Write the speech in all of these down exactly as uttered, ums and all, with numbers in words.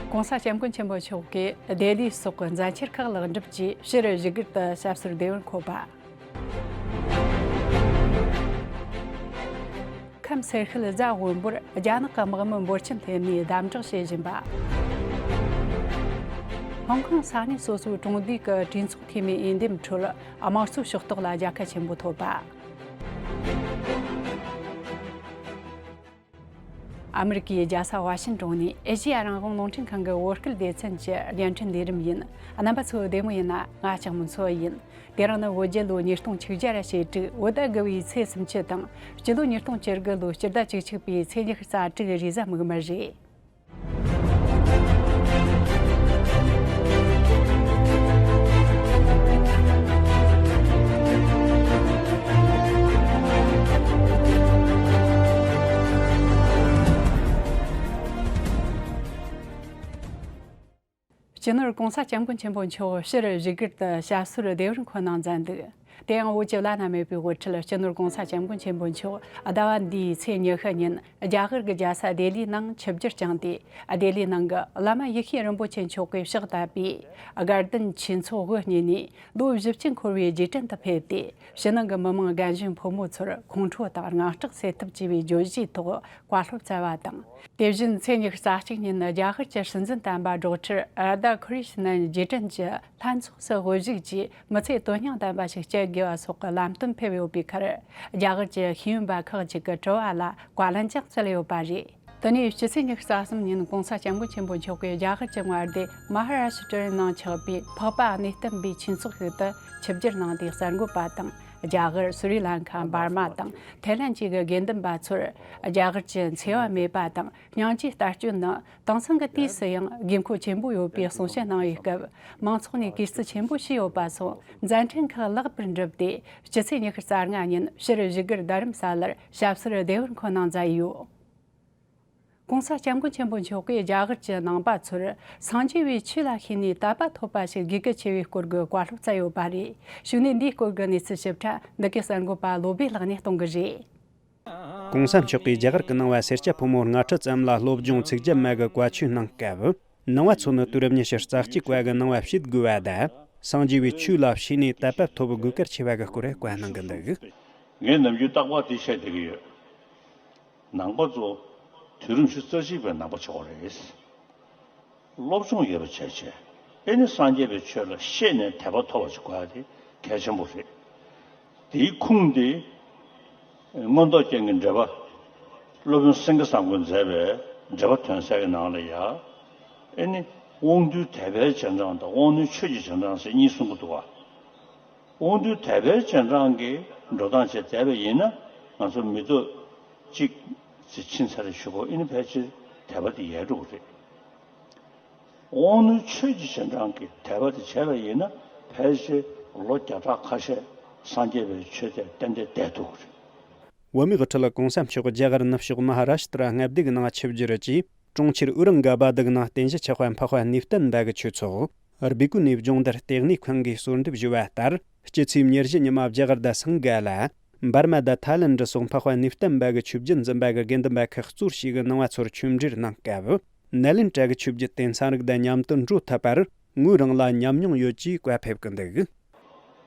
༸གོང་ས་༸སྐྱབས་མགོན་ཆེན་པོ་མཆོག་གིས་ལྡི་ལི་སོགས་མཛད་འཆར་ཁག་ལེགས་འགྲུབ་ཀྱིས་ཕྱིར་བཞུགས་སྒར་དུ་ཞབས་སོར་བདེ་བར་འཁོད་པ། ཁམས་སེར་ཤུལ་རྫ་དབོན་པོར་རྒྱ་ནག་གི་དམག་མི་འབོར་ཆེན་ཕེབས་ནས་དམ་དྲག་བྱེད་བཞིན་པ། ཧོང་ཀོང་ས་གནས་སོ་སོའི་གྲོང་སྡེ་གི་གྲོས་ཚོགས་འཐུས་མིའི་འོས་འདེམས་ཁྲོད་དམངས་གཙོའི་ཕྱོགས་གཏོགས་ལ་རྒྱལ་ཁ་ཆེན་པོ་ཐོབ་པ། ཨ་མི་རི་ཀའི་རྒྱལ་ས་ཝ་ཤིན་ཏོན་ནས་ཨེ་ཤེ་ཡ་རང་དབང་རླུང་འཕྲིན་ཁང་གི་བོད་སྐད་སྡེ་ཚན་གྱི་བརྙན་འཕྲིན་ལས་རིམ་ཡིན། རྣམ་པ་ཚོ་བདེ་མོ་ཡིན་ན། ང་ལྕགས་མོ་མཚོ་ཡིན། དེ་རིང་ནི་བོད་རྒྱལ་ལོ་ཉིས་སྟོང་ཆིག་བརྒྱ་ར་ཞེ་དྲུག་བོད་ཟླ་དགུ་བའི་ཚེས་སུམ་ཅུ་དང་། སྤྱི་ལོ་ཉིས་སྟོང་བཅུ་དགུ་ལོའི་སྤྱི་ཟླ་བཅུ་གཅིག་པའི་ཚེས་ཉི་ཤུ་རྩ་དྲུག་རེས་གཟའ་མིག་དམར་རེད། སྤྱི་ནོར་༸གོང་ས་༸སྐྱབས་མགོན་ཆེན་པོ་མཆོག་ཕྱིར་བཞུགས་སྒར་དུ་ཞབས་སོར་བདེ་བར་འཁོད་གནང་མཛད་འདུག་དེ་ཡང་བོད་ཀྱི་བླ་ན་མེད་པའི་དབུ་ཁྲིད་སྤྱི་ནོར་༸གོང་ས་༸སྐྱབས་མགོན་ཆེན་པོ་མཆོག་ཟླ་བ་འདིའི་ཚེས་ཉི་ཤུ་ཉིན་རྒྱ་གར་གྱི་རྒྱལ་ས་ལྡི་ལིའི་ནང་ཆིབས་བསྒྱུར་བསྐྱངས་ཏེ། ལྡི་ལིའི་ནང་གི་བླ་མ་ཡེ་ཤེས་རིན་པོ་ཆེ་མཆོག་གིས་ཕྱག་བཏབ་པའི་དགའ་ལྡན་ཆོས་ཚོགས་དབུ་བརྙེས་ནས་ལོ་བཞི་བཅུ་འཁོར་བའི་རྗེས་དྲན་དུ་ཕེབས་ཏེ། ཕྱི་ནང་གི་མི་མང་རྒན་གཞོན་ཕོ་མོ་ཚོར་ཁོང་ཁྲོ་དང་དངངས་སྐྲག་སེལ་ཐབས་བྱས་པའི་བརྗོད་གཞིའི་ཐོག་བཀའ་སློབ་སྩལ་བ་དང་། དེ་བཞིན་ཚེས་ཉི་ཤུ་རྩ་གཅིག་ཉིན་རྒྱ་གར་གྱི་སྲིད་འཛིན་དམ་པ་ཌོག་ཊར་རཱ་དྷ་ཀྲིཤ་ནན་རྗེས་དྲན་གྱི་ལྷན་ཚོགས་སུ་དབུ་བཞུགས་ཀྱིས་མི་ཚེ་དོན་སྙིང་ལྡན་པ་ཞིག་སྐྱེལ་དགོས་པ་སོགས་ཀྱི་ལམ་སྟོན་ཕེབས་ཡོད་པའི་ཁར། རྒྱ་གར་གྱི་ཤེས་ཡོན་པ་ཁག་ཅིག་གི་དྲི་བ་ལ་བཀའ་ལན་ཀྱང་སྩལ་ཡོད་པ་རེད། དེ་ནས་སྤྱི་ཚེས་ཉི་ཤུ་རྩ་གསུམ་ཉིན་༸གོང་ས་༸སྐྱབས་མགོན་ཆེན་པོ་མཆོག་གིས་རྒྱ་གར་གྱི་མངའ་སྡེ་མ་ཧ་ར་ཤི་ཏྲའི་ནང་ཆགས་པའི་འཕགས་པ་གནས་བརྟན་པའི་ཆོས་ཚོགས་ཤིག་ཏུ་ཆིབས་བསྒྱུར་གནང་སྟེ། གསར་འགོད་པ་དང་། རྒྱ་གར། སུ་རི་ལང་ཀ། འབར་མ་དང་ཐའི་ལན་བཅས་ཀྱི་དགེ་འདུན་པ་ཚོར་རྒྱ་གར་གྱི་འཚེ་བ་མེད་པ་དང་སྙིང་རྗེའི་ལྟ་སྐྱོང་ནི་དེང་སང་གི་དུས་སུ་ཡང་དགོས་མཁོ་ཆེན་པོ་ཡོད་པའི་གསུང་བཤད་གནང་བའི་སྐབས། མང་ཚོགས་ནས་གུས་བརྩི་ཆེན་པོ་ཞུས་ཡོད་པ་སོགས་མཛད་འཕྲིན་ཁག་ལེགས་པར་འགྲུབ་སྟེ། སྤྱི་ཚེས་ཉི་ཤུ་རྩ་ལྔ་ཉིན་ཕྱིར་བཞུགས་སྒར་རྡ་རམ་ས་ལར་ཞབས་སོར་བདེ་བར་འཁོད་གནང་མཛད་ཡོད། ༸གོང་ས་༸སྐྱབས་མགོན་ཆེན་པོ་མཆོག་གིས་རྒྱ་གར་གྱི་ནང་པ་ཚོར་སངས་རྒྱས་པའི་ཆོས་ལ་ཤེས་ནས་དད་པ་ཐོབ་པ་ཞིག་དགོས་གལ་ཆེ་བའི་སྐོར་གྱི་བཀའ་སློབ་སྩལ་ཡོད་པ་རེད། གཞུག་ནས་འདིའི་སྐོར་གྱི་གནས་ཚུལ་ཞིབ་ཕྲ་འདི་གའི་གསར་འགོད་པ་བློ་བྷེ་ལགས་ནས་གཏོང་གི་རེད། ༸གོང་ས་མཆོག་གིས་རྒྱ་གར་གྱི་ནང་པ་སེར་སྐྱ་ཕོ་མོ་ལྔ་ཁྲི་ཙམ་ལ་སློབ་སྦྱོང་ཚིག་བརྒྱབ་མ་གི་བཀའ་ཆོས་གནང་སྐབས། ནང་པ་ཚོ་ནི་དུས་རབས་ཉི་ཤུ་རྩ་གཅིག་པ་གི་ནང་པ་བྱེད་དགོས་པ་དང་། སངས་རྒྱས་པའི་ཆོས་ལ་ཤེས་ནས་དད་པ་ཐོབ་དགོས་གལ་ཆེ་བ་གི་སྐོར་བཀའ་གནང་གི་འདུག་ངས་ནམ་རྒྱུན་རྟག་པར་དེ་བཤད་བསྡད་ཀྱི་ཡོད། ནང་པ་ཚོ་དུས་རབས་ཉི་ཤུ་རྩ་གཅིག་པའི་ནང་པ་ཆགས་པ་རེད། སློབ་སྦྱོང་ཡོད་པ་བྱས་བྱས། ཨེ་ནི་སངས་རྒྱས་པའི་ཆོས་ལ་ཤེས་ནས་དད་པ་ཐོབ་པ་ཞིག་དགོས་ཡ་དེ་གལ་ཆེན་པོ་རེད། དེའི་ཁུངས་དེ། མངོན་རྟོགས་རྒྱན་གྱི་འགྲེལ་པ། སློབ་དཔོན་སེང་གེ་བཟང་པོས་མཛད་པའི་འགྲེལ་པ་དོན་གསལ་གྱི་ནང་ལ་ཡ། ཨེ་ནི། དབང་རྟུལ་དད་པའི་རྗེས་འབྲང་དང་དབང་རྣོན་ཆོས་ཀྱི་རྗེས་འབྲང་ཟེར་གཉིས་གསུང་གི་འདུག་བ། དབང་རྟུལ་དད་པའི་རྗེས་འབྲང་གི་འགྲོ་སྟངས་བྱས་བསྡད་པ་ཡིན་ན། ང་ཚོ་མི་ཐོག་གཅིག་ཅིག་ཕྱིན་ཚར་རེ་ཞུ་གོ་ཨེ་ནི་ཕལ་ཆེར་དད་པ་དེ་ཡལ་འགྲོ་གི་རེད། དབང་རྣོན་ཆོས་ཀྱི་རྗེས་འབྲང་གི་དད་པ་དེ་བྱས་པ་ཡིན་ན་ཕལ་ཆེར་ལོ་བརྒྱ་ཕྲག་ཁ་ཤས་སངས་རྒྱས་པའི་ཆོས་དེ་ཏན་ཏན་བསྡད་ཐུབ་ཀྱི་རེད། བོད་མིའི་དབུ་ཁྲིད་ཀོང་ས་མཆོག་རྒྱ་གར་ནུབ་ཕྱོགས་མ་ཧ་ར་ཤི་ཏྲ་མངའ་སྡེ་གི་ནང་ཆིབས་བསྒྱུར་གྱིས་གྲོང་ཁྱེར་ཨུ་རང་ག་བ་དིག་ནང་རྟེན་གཞི་ཆགས་པ་འཕགས་པ་གནས་བརྟན་པ་གི་ཆོས་ཚོགས་སྦི་ཀུ་ནི་སྦྱོང་བརྡར་ལྟེ་གནས་ཁང་གིས་གསོལ་འདེབས་ཞུས་པ་ལྟར། སྤྱི་ཚེས་ཉེར་བཞི་ཉི་མ་རྒྱ་གར་དང་སིང་ག་ལ། འབར་མ་དང་ཐའི་ལེན་ཌི་སོགས་འཕགས་པ་གནས་བརྟན་པ་གི་ཆོས་བརྒྱུད་འཛིན་པ་གི་དགེ་འདུན་པ་ཁག་གཙོར་བྱས་ཀྱི་ནང་པ་ཚོར་ཆོས་འབྲེལ་གནང་སྐབས། ནཱ་ལེནྡྲ་གི་ཆོས་བརྒྱུད་དེ་ཚན་རིག་དང་མཉམ་དུ་འགྲོ་ཐུབ་པར་ངོས་རང་ལ་ཉམས་མྱོང་ཡོད་ཅེས་བཀའ་ཕེབས་ཀྱི་འདུག་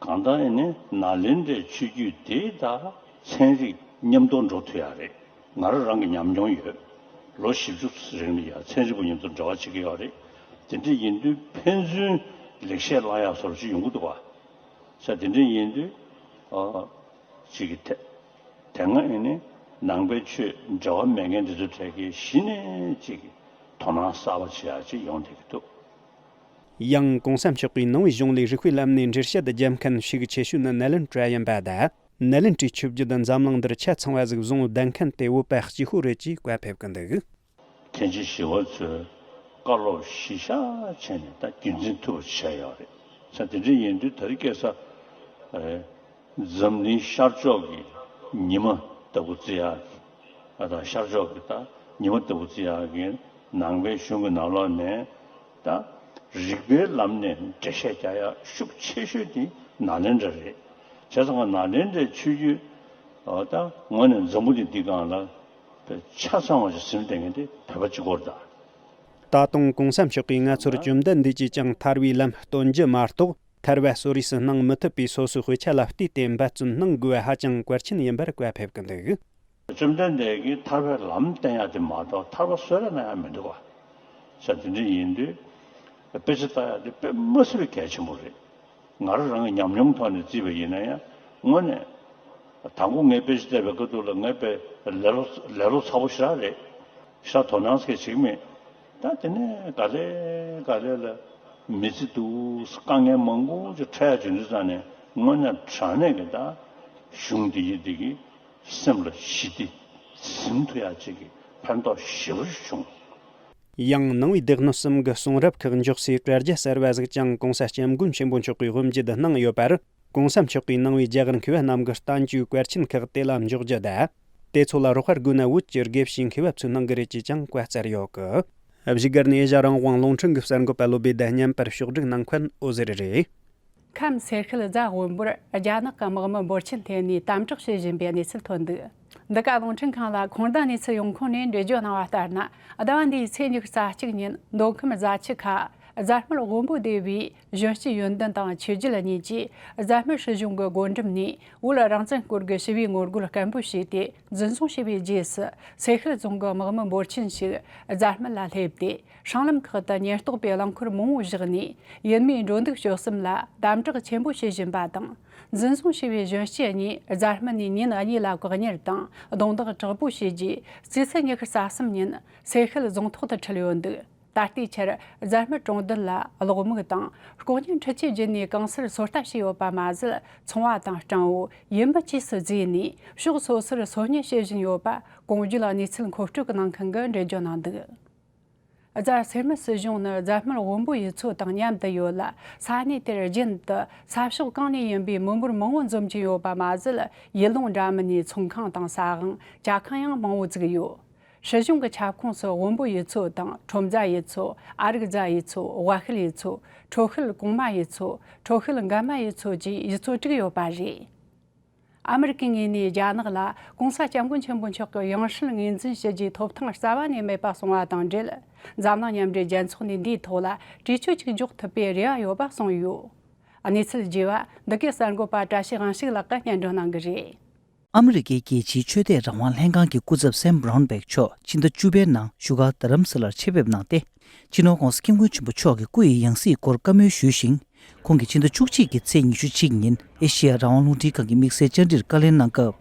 གང་ལྟར་ཡིན་ནའི་ནཱ་ལེནྡྲའི་ཆོས་བརྒྱུད་དེ་དང་ཚན་རིག་མཉམ་དུ་འགྲོ་ཐུབ་ཡག་རེད། ང་རང་རང་གི་ཉམས་མྱོང་ཡོད། ལོ་བཞི་བཅུ་རིང་ལ་ཡང་ཚན་རིག་པ་མཉམ་དུ་འབྲེལ་བ་བྱེད་ཀྱི་ཡོད་རེད། དེ་འདྲ་ཡིན་དུས་ཕན་ཚུན་ལེགས་བཤད་བླང་ཡག་བཟོ་འདྲ་ཅིག་ཡོང་གི་འདུག་བ། ས་དེ་འདྲ་ཡིན་དུས། ཨ། ཅིག་གི་དེ། དེ་སྔ་ཨེ་ནི་ནང་པའི་ཆོས་འབྲེལ་བ་མེད་མཁན་འདི་ཚོ་གྲས་ཀྱིས་གཞི་ནས་ཅིག་དོ་སྣང་གསར་པ་བྱེད་ཡག་ཅིག་ཡོང་བསྡད་ཀྱི་འདུག་ཡང་གོང་ས་མཆོག་གིས་ནང་པའི་གཞུང་ལས་རིགས་པའི་ལམ་ནས་འགྲེལ་བཤད་རྒྱབ་མཁན་ཞིག་ཆེ་ཤོས་ནི་ནཱ་ལེནྡྲ་ཡིན་པ་དང་། ནཱ་ལེནྡྲའི་ཆོས་བརྒྱུད་འཛམ་གླིང་འདིར་ཆ་ཚང་བ་ཟིག་བཟུང་བསྡད་མཁན་དེ་བོད་པ་གཅིག་པོ་རེད་ཅེས་བཀའ་ཕེབས་ཀྱི་འདུག་མཁན་ཆེན་ཞི་བ་འཚོས་བཀའ་སློབ་གཞི་བཞག་བྱས་ནས་ད་རྒྱུན་འཛིན་ཐུབ་པ་བྱས་ཡོད་རེད། ས་དེ་འདྲ་ཡིན་དུས་ད་རེས་ཁ་སང་། ཨེ། འཛམ་གླིང་ཤར་ཕྱོགས་ཀྱི་ཉི་མ་ལྟ་བུ་བརྩི་ཡག་ཨ་ད་ཤར་ཕྱོགས་ཀྱི་ད་ཉི་མ་ལྟ་བུ་བརྩི་ཡག་གི་ནང་པའི་གཞུང་གི་ནང་ལོགས་ནས་ད་རིགས་པའི་ལམ་ནས་འགྲེལ་བཤད་རྒྱག་ཡག་ཤུགས་ཆེ་ཤོས་དེ་ནཱ་ལེནྡྲ་རེད། བྱས་ཙང་ང་ནཱ་ལེནྡྲའི་ཆོས་བརྒྱུད་ཨ་ད་ངོས་ནས་འཛམ་བུ་གླིང་འདི་སྒང་ལ་ཆ་ཚང་བ་ཞིག་ཟིན་བསྡད་མཁན་དེ་བོད་པ་གཅིག་པོ་རེད་ད། ད་དུང་གོང་ས་མཆོག་གིས་ང་ཚོར་བཅོམ་ལྡན་འདས་ཀྱིས་ཀྱང་ཐར་བའི་ལམ་སྟོན་རྒྱུ་མ་གཏོགས། ཐར་བ་གསོ་རིག་སུ་སྣང་མི་ཐུབ་པའི་སོ་སོའི་དཔེ་ཆ་ལ་བལྟས་ཏེ་འབད་བརྩོན་གནང་དགོས་པ་ཧ་ཅང་གལ་ཆེན་ཡིན་པར་བཀའ་ཕེབས་ཀྱི་འདུག། བཅོམ་ལྡན་འདས་ཀྱིས་ཐར་བའི་ལམ་བསྟན་ཡག་དེ་མ་གཏོགས་ཐར་པ་གསོལ་རས་གནང་ཡག་མི་འདུག་བ། ས་དེ་འདྲ་ཡིན་དུས། དཔེ་ཆ་ལྟ་ཡག་དེ་དཔེ་མ་སྲིད་པའི་གལ་ཆེན་པོ་རེད། ང་རང་རང་གི་ཉམས་མྱོང་ཐོག་ནས་བརྩིས་པ་ཡིན་ན་ཡང་དངོས་གནས། དང་པོ་ངས་དཔེ་ཆ་བལྟས་པའི་སྐབས་དུས་ལ་ངས་དཔེ་ལས་སླ་ལས་སླ་ཚ་པོ་ཞེ་དྲག་རེད། ཞེ་དྲག་དོ་སྣང་སྐྱེ་བྱེད་ཀྱི་མེད། ད་དེ་ནས་ག་ལེ་ག་ལེ་ལ་མི་ཚེ་འདུག་དཀའ་ངལ་མང་པོ་ཅིག་འཕྲད་ཡག་བྱུང་དུས་ཙང་ནས་དངོས་གནས་དྲང་གནས་ཀྱི་ད་གཞུང་འདི་ཡི་འདི་གི་སེམས་ལ་ཞི་བདེ་འཛིན་ཐུབ་ཡག་ཅིག་གི་ཕན་ཐོགས་ཞེ་པོ་ཅིག་བྱུང་། ཡང་ནང་པའི་སྡེ་སྣོད་གསུམ་གྱི་གསུང་རབ་ཁག་འཇོག་སའི་དྲ་རྒྱ་གསར་བ་ཟིག་ཀྱང་གོང་ས་སྐྱབས་མགོན་ཆེན་པོ་མཆོག་གིས་དབུ་འབྱེད་གནང་ཡོད་པར། གོང་ས་མཆོག་གིས་ནང་པའི་རྒྱ་གར་མཁས་པ་རྣམས་ཀྱི་བསྟན་བཅོས་གལ་ཆེན་ཁག་དེ་ལ་འཇོག་རྒྱུ་དང་། དེ་ཚོ་ལ་རོགས་པ་དགོས་ན་བོད་ཀྱི་དགེ་བཤེས་མཁས་པ་ཚོས་གནང་གི་རེད་ཅེས་ཀྱང་བཀའ་སྩལ་ཡོད་གི། བཞུགས་སྒར་ནས་ཨེ་ཤ་རང་དབང་རླུང་འཕྲིན་གྱི་གསར་འགོད་པ་བློ་བྷེ་དང་མཉམ་པར་ཕྱོགས་བསྒྲིགས་གནང་མཁན་འོད་ཟེར་རེད། ཁམས་སེར་ཤུལ་རྫ་དབོན་པོར་རྒྱ་ནག་གི་དམག་མི་འབོར་ཆེན་ཐེ་ནས་དམ་དྲག་བྱེད་བཞིན་པའི་གནས་ཚུལ་ཐོན་འདུག། འདི་ག་རླུང་འཕྲིན་ཁང་ལ་ཁོང་རྡ་གནས་ཚུལ་ཡོང་ཁུངས་ནས་འགྲེལ་བརྗོད་གནང་བ་ལྟར་ན། ཟླ་བ་འདིའི་ཚེས་ཉི་ཤུ་རྩ་གཅིག་ཉིན་མདོ་ཁམས་རྫ་ཆུ་ཁ་རྫ་སྨད་དབོན་པོ་སྡེ་བའི་གཞོན་སྐྱེས་ཡོན་ཏན་དང་ཆོས་རྒྱལ་གཉིས་ཀྱིས་རྫ་སྨད་སྲིད་གཞུང་གི་བགོ་འགྲེམས་ནས་བོད་རང་བཙན་སྐོར་གྱི་ཞི་བའི་ངོ་རྒོལ་སྐད་འབོད་བྱས་ཏེ་འཛིན་བཟུང་བྱས་པའི་རྗེས་སུ། སེར་ཤུལ་རྫོང་གི་དམག་མི་འབོར་ཆེན་ཞིག་རྫ་སྨད་ལ་སླེབས་ཏེ། སྲང་ལམ་ཁག་ཏུ་ཉེན་རྟོག་པའི་རླངས་འཁོར་མང་བོ་བཞག་ནས། ཡུལ་མིའི་འགྲོ་འདུག་སྤྱོད་གསུམ་ལ་དམ་དྲག་ཆེན་པོ་བྱེད་བཞིན་པ་དང་། འཛིན་བཟུང་བྱས་པའི་གཞོན་སྐྱེས་གཉིས་རྫ་སྨད་ནས་ཉིན་གཉིས་ལ་བཀག་ཉར་དང་རྡུང་རྡེག་དྲག་པོ་བྱས་རྗེས། རྩིས་ཚེས་ཉི་ཤུ་རྩ་གསུམ་ཉིན་སེར་ཤུལ་རྫོང་ཐོག་ཏུ་ཁྲིད་ཡོད་འདུག། ད་ལྟའི་ཆར་རྫ་སྨད་གྲོང་རྡལ་ལ་གློག་མིག་དང་ལྐོག་ཉན་འཕྲུལ་ཆས་བརྒྱུད་ནས་གང་སར་སོ་ལྟ་བྱས་ཡོད་པ་མ་ཟད། ཚོང་བ་དང་སྤྲང་བོ་ཡུལ་མི་བཅས་སུ་བརྫིས་ནས་ཕྱོགས་སོ་སོར་སོ་ཉར་བྱེད་བཞིན་ཡོད་པ་གོང་བརྗོད་གནས་ཚུལ་མཁོ་སྤྲོད་གནང་མཁན་གྱིས་འགྲེལ་བརྗོད་གནང་འདུག། རྫ་སེར་སྨད་སྲིད་གཞུང་ནི་རྫ་སྨད་དབོན་པོ་ཡུལ་ཚོ་དང་མཉམ་དུ་ཡོད་ལ། ས་གནས་དེར་རྒྱུན་དུ་ས་ཕྱོགས་གང་ནས་ཡིན་པའི་མི་འབོར་མང་བོ་འཛོམས་ཀྱིན་ཡོད་པ་མ་ཟད། ཡུལ་ལུང་འདྲ་མིན་ནས་ཚོང་ཁང་དང་ཟ་ཁང་། ཇ་ཁང་ཡང་མང་བོ་བཙུགས་ཡོད། སྲིད་གཞུང་གི་ཁྱབ་ཁོངས་སུ་དབོན་པོ་ཡུལ་ཚོ་དང་ཁྲོམ་རྫ་ཡུལ་ཚོ། ཨ་རིག་རྫ་ཡུལ་ཚོ། ཝ་ཤུལ་ཡུལ་ཚོ། ཁྲོ་ཤུལ་གོང་མ་ཡུལ་ཚོ། ཁྲོ་ཤུལ་འགན་མ་ཡུལ་ཚོ་བཅས་ཡུལ་ཚོ་དྲུག་ཡོད་པ་རེད། ཨ་མི་རི་ཀའི་ངོས་ནས་རྒྱ་ནག་ལ་གོང་ས་སྐྱབས་མགོན་ཆེན་པོ་མཆོག་གི་ཡང་སྲིད་ངོས་འཛིན་ཞུ་རྒྱུའི་ཐོབ་ཐང་རྩ་བ་ནས་མེད་པ་གསུངས་པ་དང་འབྲེལ། འཛམ་གླིང་མཉམ་འབྲེལ་རྒྱལ་ཚོགས་ནས་འདིའི་ཐོག་ལ་གྲོས་ཆོད་ཅིག་འཇོག་ཐུབ་པའི་རེ་བ་ཡོད་པ་གསུངས་ཡོད། གནས་ཚུལ་རྒྱས་པ་འདི་གའི་གསར་འགོད་པ་བཀྲ་ཤིས་དབང་ཕྱུག་ལགས་ཀྱིས་སྙན་སྒྲོན་གནང་གི་རེད། ཨ་མི་རི་ཀའི་རྒྱལ་སྤྱིའི་ཆོས་དད་རང་དབང་ལྷན་ཁང་གི་སྐུ་ཚབ་སེམ་བྷ་རོན་བྷེག་མཆོག་ཕྱི་ཟླ་བཅུ་པའི་ནང་བཞུགས་སྒར་རྡ་རམ་ས་ལར་ཆེད་ཕེབས་གནང་སྟེ། སྤྱི་ནོར་༸གོང་ས་༸སྐྱབས་མགོན་ཆེན་པོ་མཆོག་གི་སྐུ་ཡི་ཡང་སྲིད་སྐོར་བཀའ་མོལ་ཞུས་ཤིང་། ཁོང་གིས་ཕྱི་ཟླ་བཅུ་གཅིག་གི་ཚེས་ཉི་ཤུ་གཅིག་ཉིན་ཨེ་ཤེ་ཡ་རང་དབང་རླུང་འཕྲིན་ཁང་གི་དམིགས་བསལ་བཅར་འདྲིར་བཀའ་ལན་གནང་སྐབས།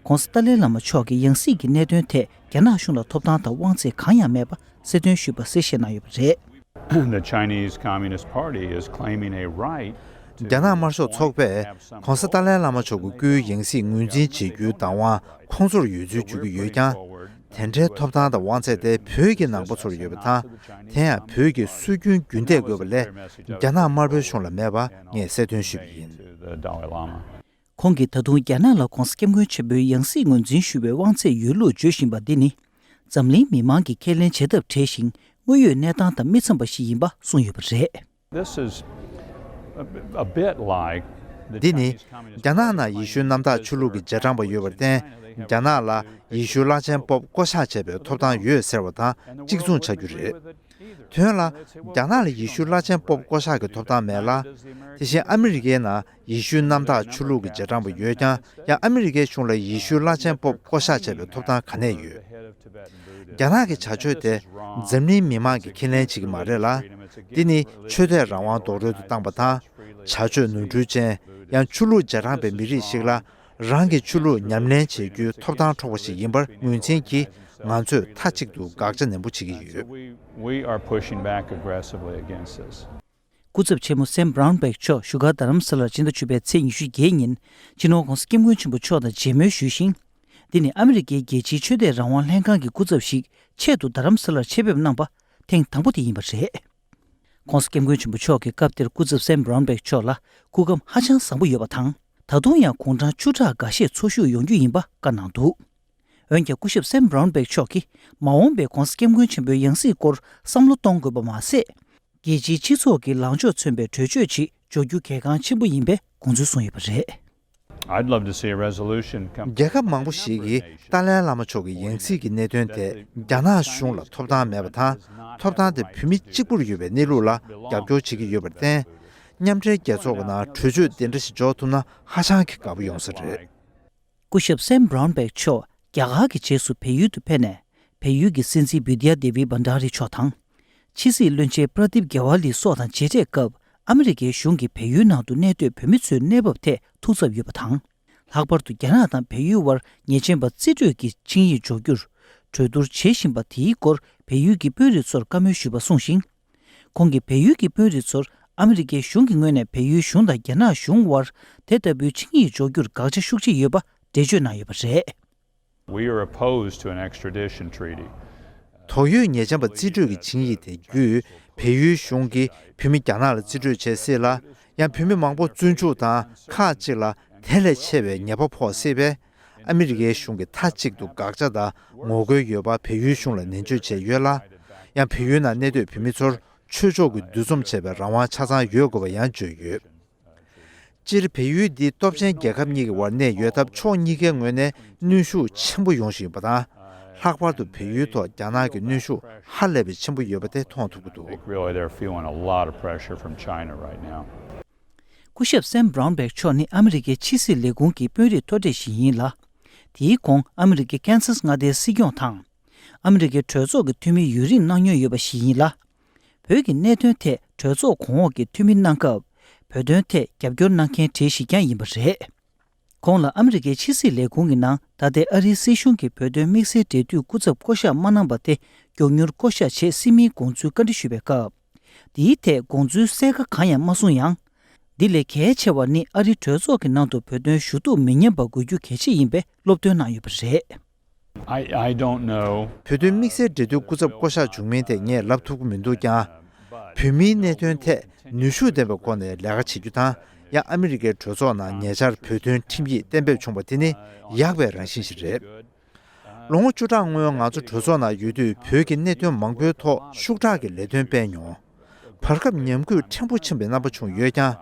༸གོང་ས་ཏཱ་ལའི་བླ་མ་མཆོག་གི་ཡང་སྲིད་ཀྱི་གནད་དོན་ཐད་རྒྱ་ནག་གཞུང་ལ་ཐོབ་ཐང་དང་དབང་ཚད་གང་ཡང་མེད་པ་གསལ་སྟོན་ཞུས་པ་གསལ་བཤད་གནང་ཡོད་པ་རེད། The Chinese Communist Party is claiming a right to རྒྱ་ནག་དམར་ཤོག་ཚོགས་པས་༸གོང་ས་ཏཱ་ལའི་བླ་མ་མཆོག་གི་སྐུའི་ཡང་སྲིད་ངོས་འཛིན་བྱེད་རྒྱུའི་བདག་དབང་ཁོང་ཚོར་ཡོད་ཚུལ་བརྗོད་ཀྱི་ཡོད་ཀྱང་། དེ་འདྲའི་ཐོབ་ཐང་དང་དབང་ཚད་དེ་བོད་ཀྱི་ནང་པ་ཚོར་ཡོད་པ་དང་། དེ་ཡང་བོད་ཀྱི་སྲོལ་རྒྱུན་རྒྱུན་གཏད་དགོས་པ་ལས་རྒྱ་ནག་དམར་པོའི་གཞུང་ལ་མེད་པ་ངས་གསལ་སྟོན་ཞུས་པ་ཡིན། ཁོང་གིས་ད་དུང་རྒྱ་ནག་ལ་༸གོང་ས་༸སྐྱབས་མགོན་ཆེན་པོའི་ཡང་སྲིད་ངོས་འཛིན་ཞུ་བའི་དབང་ཚད་ཡོད་ལུགས་བརྗོད་བཞིན་པ་འདི་ནི། འཛམ་གླིང་མི་མང་གིས་ཁས་ལེན་བྱེད་ཐབས་བྲལ་ཞིང་དངོས་ཡོད་གནས་སྟངས་དང་མི་འཚམ་པ་ཞིག་ཡིན་པ་གསུངས་ཡོད་པ་རེད། This is a, a bit like the འདི་ནི་Chinese རྒྱ་ནག་ནང་ཡེ་ཤུའི་གནམ་བདག་ཆོས་ལུགས་ཀྱི་རྗེས་འབྲང་པ་ཡོད་པར་བརྟེན། རྒྱ་ནག་ལ་ཡེ་ཤུའི་བླ་ཆེན་པོབ་བསྐོ་བཞག་བྱེད་པའི་ཐོབ་ཐང་ཡོད་ཟེར་བ་དང་གཅིག་མཚུངས་ཆགས་རྒྱུ་རེད། དོན་ལ། རྒྱ་ནག་ལ་ཡེ་ཤུའི་བླ་ཆེན་པོབ་བསྐོ་བཞག་གི་ཐོབ་ཐང་མེད་ལ། དེ་བཞིན་ཨ་མི་རི་ཀའི་ནང་ཡེ་ཤུའི་གནམ་བདག་ཆོས་ལུགས་ཀྱི་རྗེས་འབྲང་པ་ཡོད་ཀྱང་། ཡང་ཨ་མི་རི་ཀའི་གཞུང་ལ་ཡེ་ཤུའི་བླ་ཆེན་པོབ་བསྐོ་བཞག་བྱེད་པའི་ཐོབ་ཐང་ག་ནས་ཡོད། རྒྱ་ནག་གི་བྱ་སྤྱོད་དེ་འཛམ་གླིང་མི་མང་གིས་ཁས་ལེན་བྱེད་ཀྱི་མ་རེད་ལ། འདི་ནི་ཆོས་དད་རང་དབང་རྡོག་རོལ་དུ་བཏང་པ་དང་། བྱ་སྤྱོད་ནོར་འཁྲུལ་ཅན། ཡང་ཆོས་ལུགས་རྗེས་འབྲང་པའི་མི་རིགས་ཤིག་ལ་རང་གི་ཆོས་ལུགས་ཉམས་ལེན་བྱེད་རྒྱུའི་ཐོབ་ཐང་འཕྲོག་པ་ཞིག་ཡིན་པར་ངོས་འཛིན་གྱིས། ང་ཚོས་མཐའ་གཅིག་ཏུ་དགག་བྱ་ནན་པོ་བྱེད་ཀྱི་ཡོད། We, we are pushing back aggressively against this. སྐུ་ཚབ་ཆེན་མོ་སེམ་བྷ་རོན་བྷེག་མཆོག་བཞུགས་སྒར་རྡ་རམ་ས་ལར་ཕྱི་ཟླ་བཅུ་པའི་ཚེས་ཉི་ཤུ་བརྒྱད་ཉིན་སྤྱི་ནོར་༸གོང་ས་༸སྐྱབས་མགོན་ཆེན་པོ་མཆོག་དང་མཇལ་མོལ་ཞུས་ཤིང་། འདི་ནི་ཨ་མི་རི་ཀའི་རྒྱལ་སྤྱིའི་ཆོས་དད་རང་དབང་ལྷན་ཁང་གི་སྐུ་ཚབ་ཞིག་ཆེད་དུ་རྡ་རམ་ས་ལར་ཆེད་ཕེབས་གནང་པ་ཐེངས་དང་པོ་དེ་ཡིན་པ་རེད། ༸གོང་ས་༸སྐྱབས་མགོན་ཆེན་པོ་མཆོག་གིས་སྐབས་དེར་སྐུ་ཚབ་སེམ་བྷ་རོན་བྷེག་མཆོག་ལ་སྐུ་ཁམས་ཧ་ཅང་བཟང་པོ་ཡོད་པ་དང་། ད་དུང་ཡང་དགུང་གྲངས་བཅུ་ཕྲག་འགའ་ཤས་འཚོ་བཞུགས་ཡོང་རྒྱུ་ཡིན་པ་བཀའ་གནང་འདུག། འོན་ཀྱང་སྐུ་ཞབས་སེམ་བྷ་རོན་བྷེག་མཆོག་གིས་མ་འོངས་པའི་༸གོང་ས་༸སྐྱབས་མགོན་ཆེན་པོའི་ཡང་སྲིད་སྐོར་བསམ་བློ་གཏོང་དགོས་པ་མ་ཟད། རྒྱལ་སྤྱིའི་སྤྱི་ཚོགས་ཀྱི་ལངས་ཕྱོགས་མཚོན་པའི་གྲོས་ཆོད་ཅིག་འཇོག་རྒྱུ་གལ་འགངས་ཆེན་པོ་ཡིན་པའི་དགོངས་ཚུལ་གསུངས་ཡོད་པ་རེད། I'd love to see a resolution come. རྒྱལ་ཁབ་མང་པོ་ཞིག་གིས་ཏཱ་ལའི་བླ་མ་མཆོག་གི་ཡང་སྲིད་ཀྱི་གནད་དོན་དེ་རྒྱ་ནག་གཞུང་ལ་ཐོབ་ཐང་མེད་པ་དང་། ཐོབ་ཐང་དེ་བོད་མི་གཅིག་པུར་ཡོད་པའི་གནས་ལུགས་ལ་རྒྱབ་སྐྱོར་བྱེད་ཀྱི་ཡོད་པར་བརྟེན། མཉམ་འབྲེལ་རྒྱལ་ཚོགས་ཀྱི་ནང་གྲོས་ཆོད་དེ་འདྲ་ཞིག་འཇོག་ཐུབ་ན་ཧ་ཅང་གི་དགའ་པོ་ཡོང་ས་རེད། སྐུ་ཞབས་སེམ་བྷ་རའུན་བྷེག་མཆོག་རྒྱ་གར་གྱི་རྗེས་སུ་བལ་ཡུལ་དུ་ཕེབས་ནས། བལ་ཡུལ་གྱི་སྲིད་འཛིན་བི་དྷྱ་དེ་བི་བྷན་ཌ་རི་མཆོག་དང་། ཕྱི་སྲིད་བློན་ཆེན་པྲ་དིབ་གྷེ་ཝ་ལི་སོགས་དང་མཇལ་འཕྲད་སྐབས། ཨ་མི་རི་ཀའི་གཞུང་གིས་བལ་ཡུལ་ནང་དུ་གནས་སྡོད་བོད་མི་ཚོའི་གནས་བབ་ཐད་ཐུགས་འཚབ་ཡོད་པ་དང་། ལྷག་པར་དུ་རྒྱ་ནག་དང་བལ་ཡུལ་དབར་ཉེས་ཅན་པ་རྩིས་སྤྲོད་ཀྱི་ཆིངས་ཡིག་འཇོག་རྒྱུར་གྲོས་བསྡུར་བྱེད་བཞིན་པ་དེའི་སྐོར་བལ་ཡུལ་གྱི་དཔོན་རིགས་ཚོར་བཀའ་མོལ་ཞུས་པ་གསུངས་ཤིང་། ཁོང་གིས་བལ་ཡུལ་གྱི་དཔོན་རིགས་ཚོར་ཨ་མི་རི་ཀའི་གཞུང་གི་ངོས་ནས་བལ་ཡུལ་གཞུང་དང་རྒྱ་ནག་གཞུང་དབར་དེ་ལྟ་བུའི་ཆིངས་ཡིག་འཇོག་རྒྱུར་དགག་བྱ་ཤུགས་ཆེ་ཡོད་པ་འགྲེལ་བརྗོད་གནང་ཡོད་པ་རེད། We are opposed to an extradition treaty. དོགས་ཡོད་ཉེས་ཅན་པ་རྩིས་སྤྲོད་ཀྱི་ཆིངས་ཡིག་དེ་བརྒྱུད་བལ་ཡུལ་གཞུང་གིས་བོད་མི་རྒྱ་ནག་ལ་རྩིས་སྤྲོད་བྱེད་སྲིད་ལ། ཡང་བོད་མི་མང་པོ་བཙོན་འཇུག་དང་ཁག་ཅིག་ལ་དེ་ལས་ཆེ་བའི་ཉེས་པ་ཕོག་སྲིད་པས། ཨ་མི་རི་ཀའི་གཞུང་གིས་མཐའ་གཅིག་ཏུ་དགག་བྱ་དང་ངོ་རྒོལ་ཡོད་པ་བལ་ཡུལ་གཞུང་ལ་ནན་བརྗོད་བྱས་ཡོད་ལ། ཡང་བལ་ཡུལ་ནང་གནས་སྡོད་བོད་མི་ཚོར་ཆོས་ཕྱོགས་ཀྱི་འདུ་འཛོམས་བྱེད་པའི་རང་དབང་ཆ་ཚང་ཡོད་དགོས་པ་ཡང་བརྗོད་ཡོད། སྤྱིར་བལ་ཡུལ་འདི་སྟོབས་ཆེན་རྒྱལ་ཁབ་གཉིས་ཀྱི་དབར་གནས་ཡོད་སྟབས་ཕྱོགས་གཉིས་ཀའི་ངོས་ནས་གནོན་ཤུགས་ཆེན་པོ་ཡོང་བཞིན་ཡོད་པ་དང་། ལྷག་པར་དུ་བལ་ཡུལ་ཐོག་རྒྱ་ནག་གི་གནོན་ཤུགས་ཧ་ལས་པའི་ཆེན་པོ་ཡོད་པ་དེ་མཐོང་ཐུབ་ཀྱི་འདུག Really, they're feeling a lot of pressure from China right now. སྐུ་ཞབས་སེམ་བྷ་རའུན་བྷེག་མཆོག་ནི་ཨ་མི་རི་ཀའི་ཕྱི་སྲིད་ལས་ཁུངས་ཀྱི་དཔོན་རིགས་མཐོ་གྲས་ཤིག་ཡིན་ལ། དེའི་གོང་ཨ་མི་རི་ཀའི་ཀན་སཱས་མངའ་སྡེའི་སྲིད་སྐྱོང་དང་། ཨ་མི་རི་ཀའི་གྲོས་ཚོགས་ཀྱི་འཐུས་མིའི་ཡུན་རིང་གནང་མྱོང་ཡོད་པ་ཞིག་ཡིན་ལ། བོད་ཀྱི་གནད་དོན་ཐད་གྲོས་ཚོགས་གོང་འོག་གི་འཐུས་མི་གནང་སྐབས། བོད་དོན་ཐད་རྒྱབ་སྐྱོར་གནང་མཁན་གྲས་ཤིག་ཀྱང་ཡིན་པ་རེད། ཁོང་ལ་ཨ་མི་རི་ཀའི་ཕྱི་སྲིད་ལས་ཁུངས་ཀྱི་ནང་ད་ལྟའི་ཨ་རིའི་སྲིད་གཞུང་གི་བོད་དོན་དམིགས་བསལ་འབྲེལ་མཐུད་སྐུ་ཚབ་བསྐོ་གཞག་མ་གནང་པ་དེ་མགྱོགས་མྱུར་བསྐོ་གཞག་བྱེད་སྲིད་མིན་དགོངས་ཚུལ་བཀའ་འདྲི་ཞུས་པའི་སྐབས། འདིའི་ཐད་དགོངས་ཚུལ་གསལ་ཁ་གང་ཡང་མ་གསུངས་ཡང་། འདི་ལས་གལ་ཆེ་བ་ནི་ཨ་རིའི་གྲོས་ཚོགས་ཀྱི་ནང་དུ་བོད་དོན་ཞུ་གཏུག་མི་ཉམས་པ་དགོས་རྒྱུ་གལ་ཆེ་ཡིན་པའི་སློབ་སྟོན་གནང་ཡོད་པ་རེད། I, I don't know. བོད་དོན་དམིགས་བསལ་འབྲེལ་མཐུད་སྐུ་ཚབ་བསྐོ་གཞག་བྱུང་མིན་དེ་ངས་ལབ་ཐུབ་ཀྱི་མི་འདུག་ཀྱང་། བོད་མིའི་གནད་དོན་ཐད་ནུས་ཤུགས་ལྡན་པའི་སྒོ་ནས་ལས་ཀ་བྱེད་རྒྱུ་དང་། ཡང་ཨ་མི་རི་ཀའི་གྲོས་ཚོགས་ནང་ཉེ་ཆར་བོད་དོན་ཁྲིམས་ཡིག་གཏན་འབེབས་བྱུང་བ་དེ་ནི་ཡག་པའི་རང་བཞིན་ཞིག་རེད། ལོ་ངོ་བཅུ་ཕྲག་སྔོན་ང་ཚོ་གྲོས་ཚོགས་ནང་ཡོད་དུས་བོད་ཀྱི་གནད་དོན་མང་པོའི་ཐོག་ཤུགས་དྲག་གི་ལས་དོན་སྤེལ་མྱོང་། བར་སྐབས་ཉམས་རྒུད་ཕྲན་བུ་ཕྱིན་པའི་རྣམ་པ་བྱུང་ཡོད་ཀྱང་།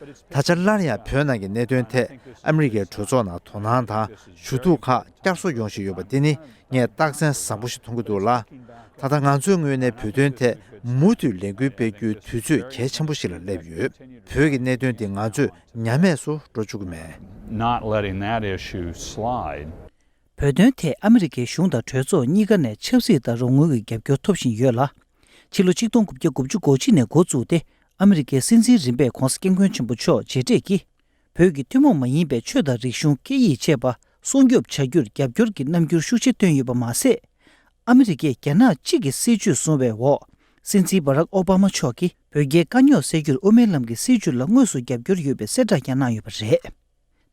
ད་ཆ་སླར་ཡང་བོད་ནང་གི་གནད་དོན་ཐད་ཨ་མི་རི་ཀའི་གྲོས་ཚོགས་ནང་དོ་སྣང་དང་ཞུ་གཏུག་ཁག་བསྐྱར་གསོ་ཡོང་བཞིན་ཡོད་པ་འདི་ནི་ངས་རྟགས་མཚན་བཟང་པོ་ཞིག་མཐོང་གི་འདུག་ལ། ད་ལྟ་ང་ཚོའི་ངོས་ནས་བོད་དོན་ཐད་མུ་མཐུད་ལས་འགུལ་སྤེལ་རྒྱུའི་དུས་ཚོད་གལ་ཆེན་པོ་ཞིག་ལ་སླེབས་ཡོད། བོད་ཀྱི་གནད་དོན་འདི་ང་ཚོས་ཉམས་དམས་སུ་འགྲོ་བཅུག་གི་མེད། Not letting that issue slide. བོད་དོན་ཐད་ཨ་མི་རི་ཀའི་གཞུང་དང་གྲོས་ཚོགས་གཉིས་ཀ་ནས་ཆབ་སྲིད་དང་རོགས་དངུལ་གྱི་རྒྱབ་སྐྱོར་ཐོབ་བཞིན་ཡོད་ལ། ཕྱི་ལོ་ཆིག་སྟོང་དགུ་བརྒྱ་དགུ་བཅུ་གོ་གཅིག་ནས་འགོ་བཙུགས་ཏེ་ཨ་མི་རི་ཀའི་སྲིད་འཛིན་རིམ་པས་༧གོང་ས་༧སྐྱབས་མགོན་ཆེན་པོ་མཆོག་མཇལ་འཕྲད་ཀྱིས། བོད་ཀྱི་ཐུན་མོང་མ་ཡིན་པའི་ཆོས་དང་རིག་གཞུང་སྐད་ཡིག་བཅས་པ་སྲུང་སྐྱོབ་བྱ་རྒྱུར་རྒྱབ་སྐྱོར་གྱི་རྣམ་འགྱུར་ཤུགས་ཆེ་བཏོན་ཡོད་པ་མ་ཟད། ཨ་མི་རི་ཀས་རྒྱ་ནག་གཅིག་གི་སྲིད་བྱུས་བཟུང་བའི་འོག་སྲིད་འཛིན་བྷ་རག་ཨོ་བྷ་མ་མཆོག་གིས་བོད་རྒྱའི་དཀའ་རྙོག་སེལ་རྒྱུར་དབུ་མའི་ལམ་གྱི་སྲིད་བྱུས་ལ་དངོས་སུ་རྒྱབ་སྐྱོར་ཡོད་པའི་གསལ་བསྒྲགས་ཀྱང་གནང་ཡོད་པ་རེད།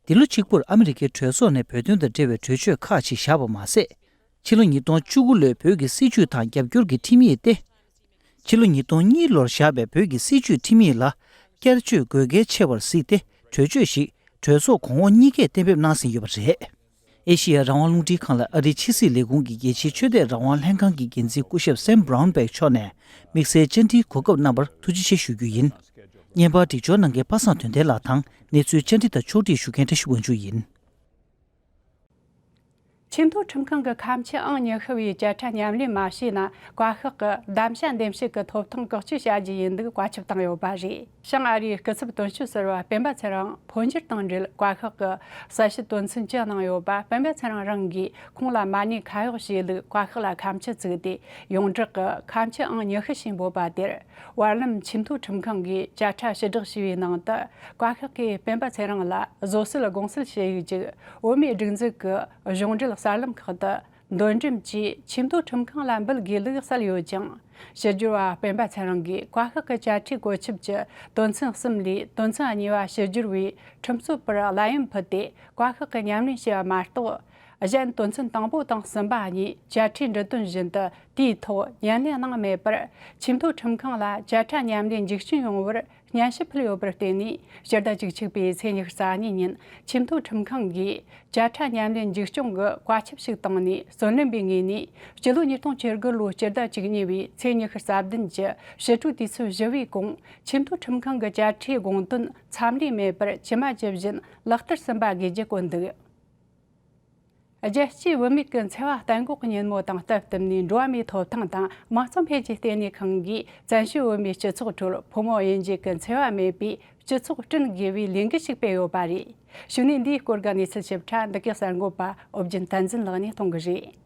འདི་ལོ་གཅིག་པུར་ཨ་མི་རི་ཀའི་གྲོས་ཚོགས་ནས་བོད་དོན་དང་འབྲེལ་བའི་གྲོས་ཆོད་ཁག་ཅིག་བཞག་པ་མ་ཟད། ཕྱི་ལོ་ཉིས་སྟོང་བཅུ་དགུ་ལོའི་བོད་ཀྱི་སྲིད་བྱུས་དང་རྒྱབ་སྐྱོར་གྱི་ཁྲིམས་ཡིག་སྟེ། ཕྱི་ལོ་ཉིས་སྟོང་གཉིས་ལོར་བཞག་པའི་བོད་ཀྱི་སྲིད་བྱུས་ཁྲིམས་ཡིག་ལ་བསྐྱར་བཅོས་དགོས་གལ་ཆེ་བར་གཟིགས་ཏེ་གྲོས་ཆོད་ཞིག་གྲོས་ཚོགས་གོང་འོག་གཉིས་ཀས་གཏན་འབེབས་གནང་ཟིན་ཡོད་པ་རེད། ཨེ་ཤེ་ཡ་རང་དབང་རླུང་འཕྲིན་ཁང་ལ་ཨ་རིའི་ཕྱི་སྲིད་ལས་ཁུངས་ཀྱི་རྒྱལ་སྤྱིའི་ཆོས་དད་རང་དབང་ལྷན་ཁང་གི་འགན་འཛིན་སྐུ་ཞབས་སེམ་བྷ་རའུན་བྷེག་མཆོག་ནས་དམིགས་བསལ་བཅར་འདྲིའི་གོ་སྐབས་གནང་བར་ཐུགས་རྗེ་ཆེ་ཞུ་རྒྱུ་ཡིན། བརྙན་པར་སྒྲིག་སྦྱོར་གནང་མཁན་པ་སངས་དོན་ལྡན་ལགས་དང་གནས་ཚུལ་བཅར་འདྲི་དང་ཕྱོགས་བསྒྲིགས་ཞུ་མཁན་བཀྲ་ཤིས་དབང་ཕྱུག་ཡིན། ཆེས་མཐོའི་ཁྲིམས་ཁང་གི་ཁ་མཆུ་ཨང་ཉི་ཤུ་བའི་བཅད་ཁྲ་མཉམ་ལེན་མ་བྱས་ན་བཀའ་ཤག་གི་གདམ་བྱ་འདེམས་བྱེད་ཀྱི་ཐོབ་ཐང་བཀག་སྐྱིལ་བྱ་རྒྱུ་ཡིན་འདུག་བཀའ་ཁྱབ་བཏང་ཡོད་པ་རེད། བྱང་ཨ་རིའི་སྐུ་ཚབ་དོན་གཅོད་ཟུར་པ་སྤེན་པ་ཚེ་རིང་འཕོ་འགྱུར་དང་འབྲེལ་བཀའ་ཤག་གི་གསལ་བཤད་དོན་ཚན་ཅི་གནང་ཡོད་པ་སྤེན་པ་ཚེ་རིང་རང་གིས་ཁོང་ལ་མ་ཎི་ཁ་གཡོག་བྱས་ལུགས་བཀའ་ཤག་ལ་ཁ་མཆུ་བཙུགས་ཏེ་ཡོངས་གྲགས་ཀྱི་ཁ་མཆུ་ཨང་ཉི་ཤུ་ཞེས་འབོད་པ་དེར་བར་ལམ་ཆེས་མཐོའི་ཁྲིམས་ཁང་གིས་བཅད་ཁྲ་ཕྱིར་བསྒྲགས་བྱས་པའི་ནང་དུ་བཀའ་ཤག་གིས་སྤེན་པ་ཚེ་རིང་ལ་བཟོད་གསོལ་དགོངས་གསོལ་ཞུ་ཡིག་ཅིག་བོད་མིའི་སྒྲིག་འཛུགས་ཀྱི་གཞུང་འབྲེལ་གསར་ལམ་ཁག་ཏུ་འདོན་འགྲེམས་ཀྱིས་ཆེས་མཐོའི་ཁྲིམས་ཁང་ལ་འབུལ་དགོས་ལུགས་གསལ་ཡོད་ཅིང་། ཕྱི་སྦྱོར་བ་སྤེན་པ་ཚེ་རིང་གིས་བཀའ་ཤག་གི་བཅད་ཁྲའི་བཀོད་ཁྱབ་ཀྱི་དོན་ཚན་གསུམ་ལས་དོན་ཚན་གཉིས་པ་ཕྱི་སྦྱོར་བའི་ཁྲིམས་རྩོད་པར་གླ་ཡམས་ཕུལ་ཏེ་བཀའ་ཤག་གིས་ཉམས་ལེན་བྱས་པ་མ་གཏོགས། གཞན་དོན་ཚན་དང་པོ་དང་གསུམ་པ་གཉིས་བཅད་ཁྲའི་འབྲུ་དོན་བཞིན་དུ་དེའི་ཐོག་ཉམས་ལེན་གནང་མེད་པར་ཆེས་མཐོའི་ཁྲིམས་ཁང་ལ་བཅད་ཁྲ་ཉམས་ལེན་འཇུག་སྐྱོན་ཡོང་བར་ སྙན་ཞུ་ཕུལ་ཡོད་པར་བརྟེན་ནས། སྤྱི་ཟླ་བཅུ་གཅིག་པའི་ཚེས་ཉི་ཤུ་རྩ་གཉིས་ཉིན་ཆེས་མཐོའི་ཁྲིམས་ཁང་གིས་བཅད་ཁྲ་ཉམས་ལེན་མཇུག་སྐྱོང་གི་བཀའ་ཁྱབ་ཞིག་བཏང་ནས། རྩོད་ལེན་པའི་ངོས་ནས་སྤྱི་ལོ་ཉིས་སྟོང་བཅུ་དགུ་ལོའི་སྤྱི་ཟླ་བཅུ་གཉིས་པའི་ཚེས་ཉི་ཤུ་རྩ་བདུན་གྱི་ཕྱི་དྲོའི་དུས་ཚོད་བཞི་པའི་གོང་ཆེས་མཐོའི་ཁྲིམས་ཁང་གི་བཅད་ཁྲའི་དགོངས་དོན་མཚམས་འདྲི་མེད་པར་ཇི་མ་ཇི་བཞིན་ལག་བསྟར་ཟིན་པ་དགོས་རྒྱུ་བཀོད་འདུག། རྒྱལ་སྤྱིའི་བུད་མེད་ཀྱི་འཚེ་བ་གཏན་འགོག་གི་ཉིན་མོ་དང་སྟབས་བསྟུན་ནས། འགྲོ་བ་མིའི་ཐོབ་ཐང་དང་དམངས་གཙོ་འཕེལ་རྒྱས་ལྟེ་གནས་ཁང་གིས་བཙན་བྱོལ་བོད་མིའི་སྤྱི་ཚོགས་ཁྲོད་ཕོ་མོ་དབྱེ་འབྱེད་ཀྱི་འཚེ་བ་མེད་པའི་སྤྱི་ཚོགས་བསྐྲུན་དགོས་པའི་ལས་འགུལ་ཞིག་སྤེལ་ཡོད་པ་རེད། གཞུག་ནས་འདིའི་སྐོར་གྱི་གནས་ཚུལ་ཞིབ་ཕྲ་འདི་གའི་གསར་འགོད་པ་ཨོ་རྒྱན་བསྟན་འཛིན་ལགས་ནས་གཏོང་གི་རེད།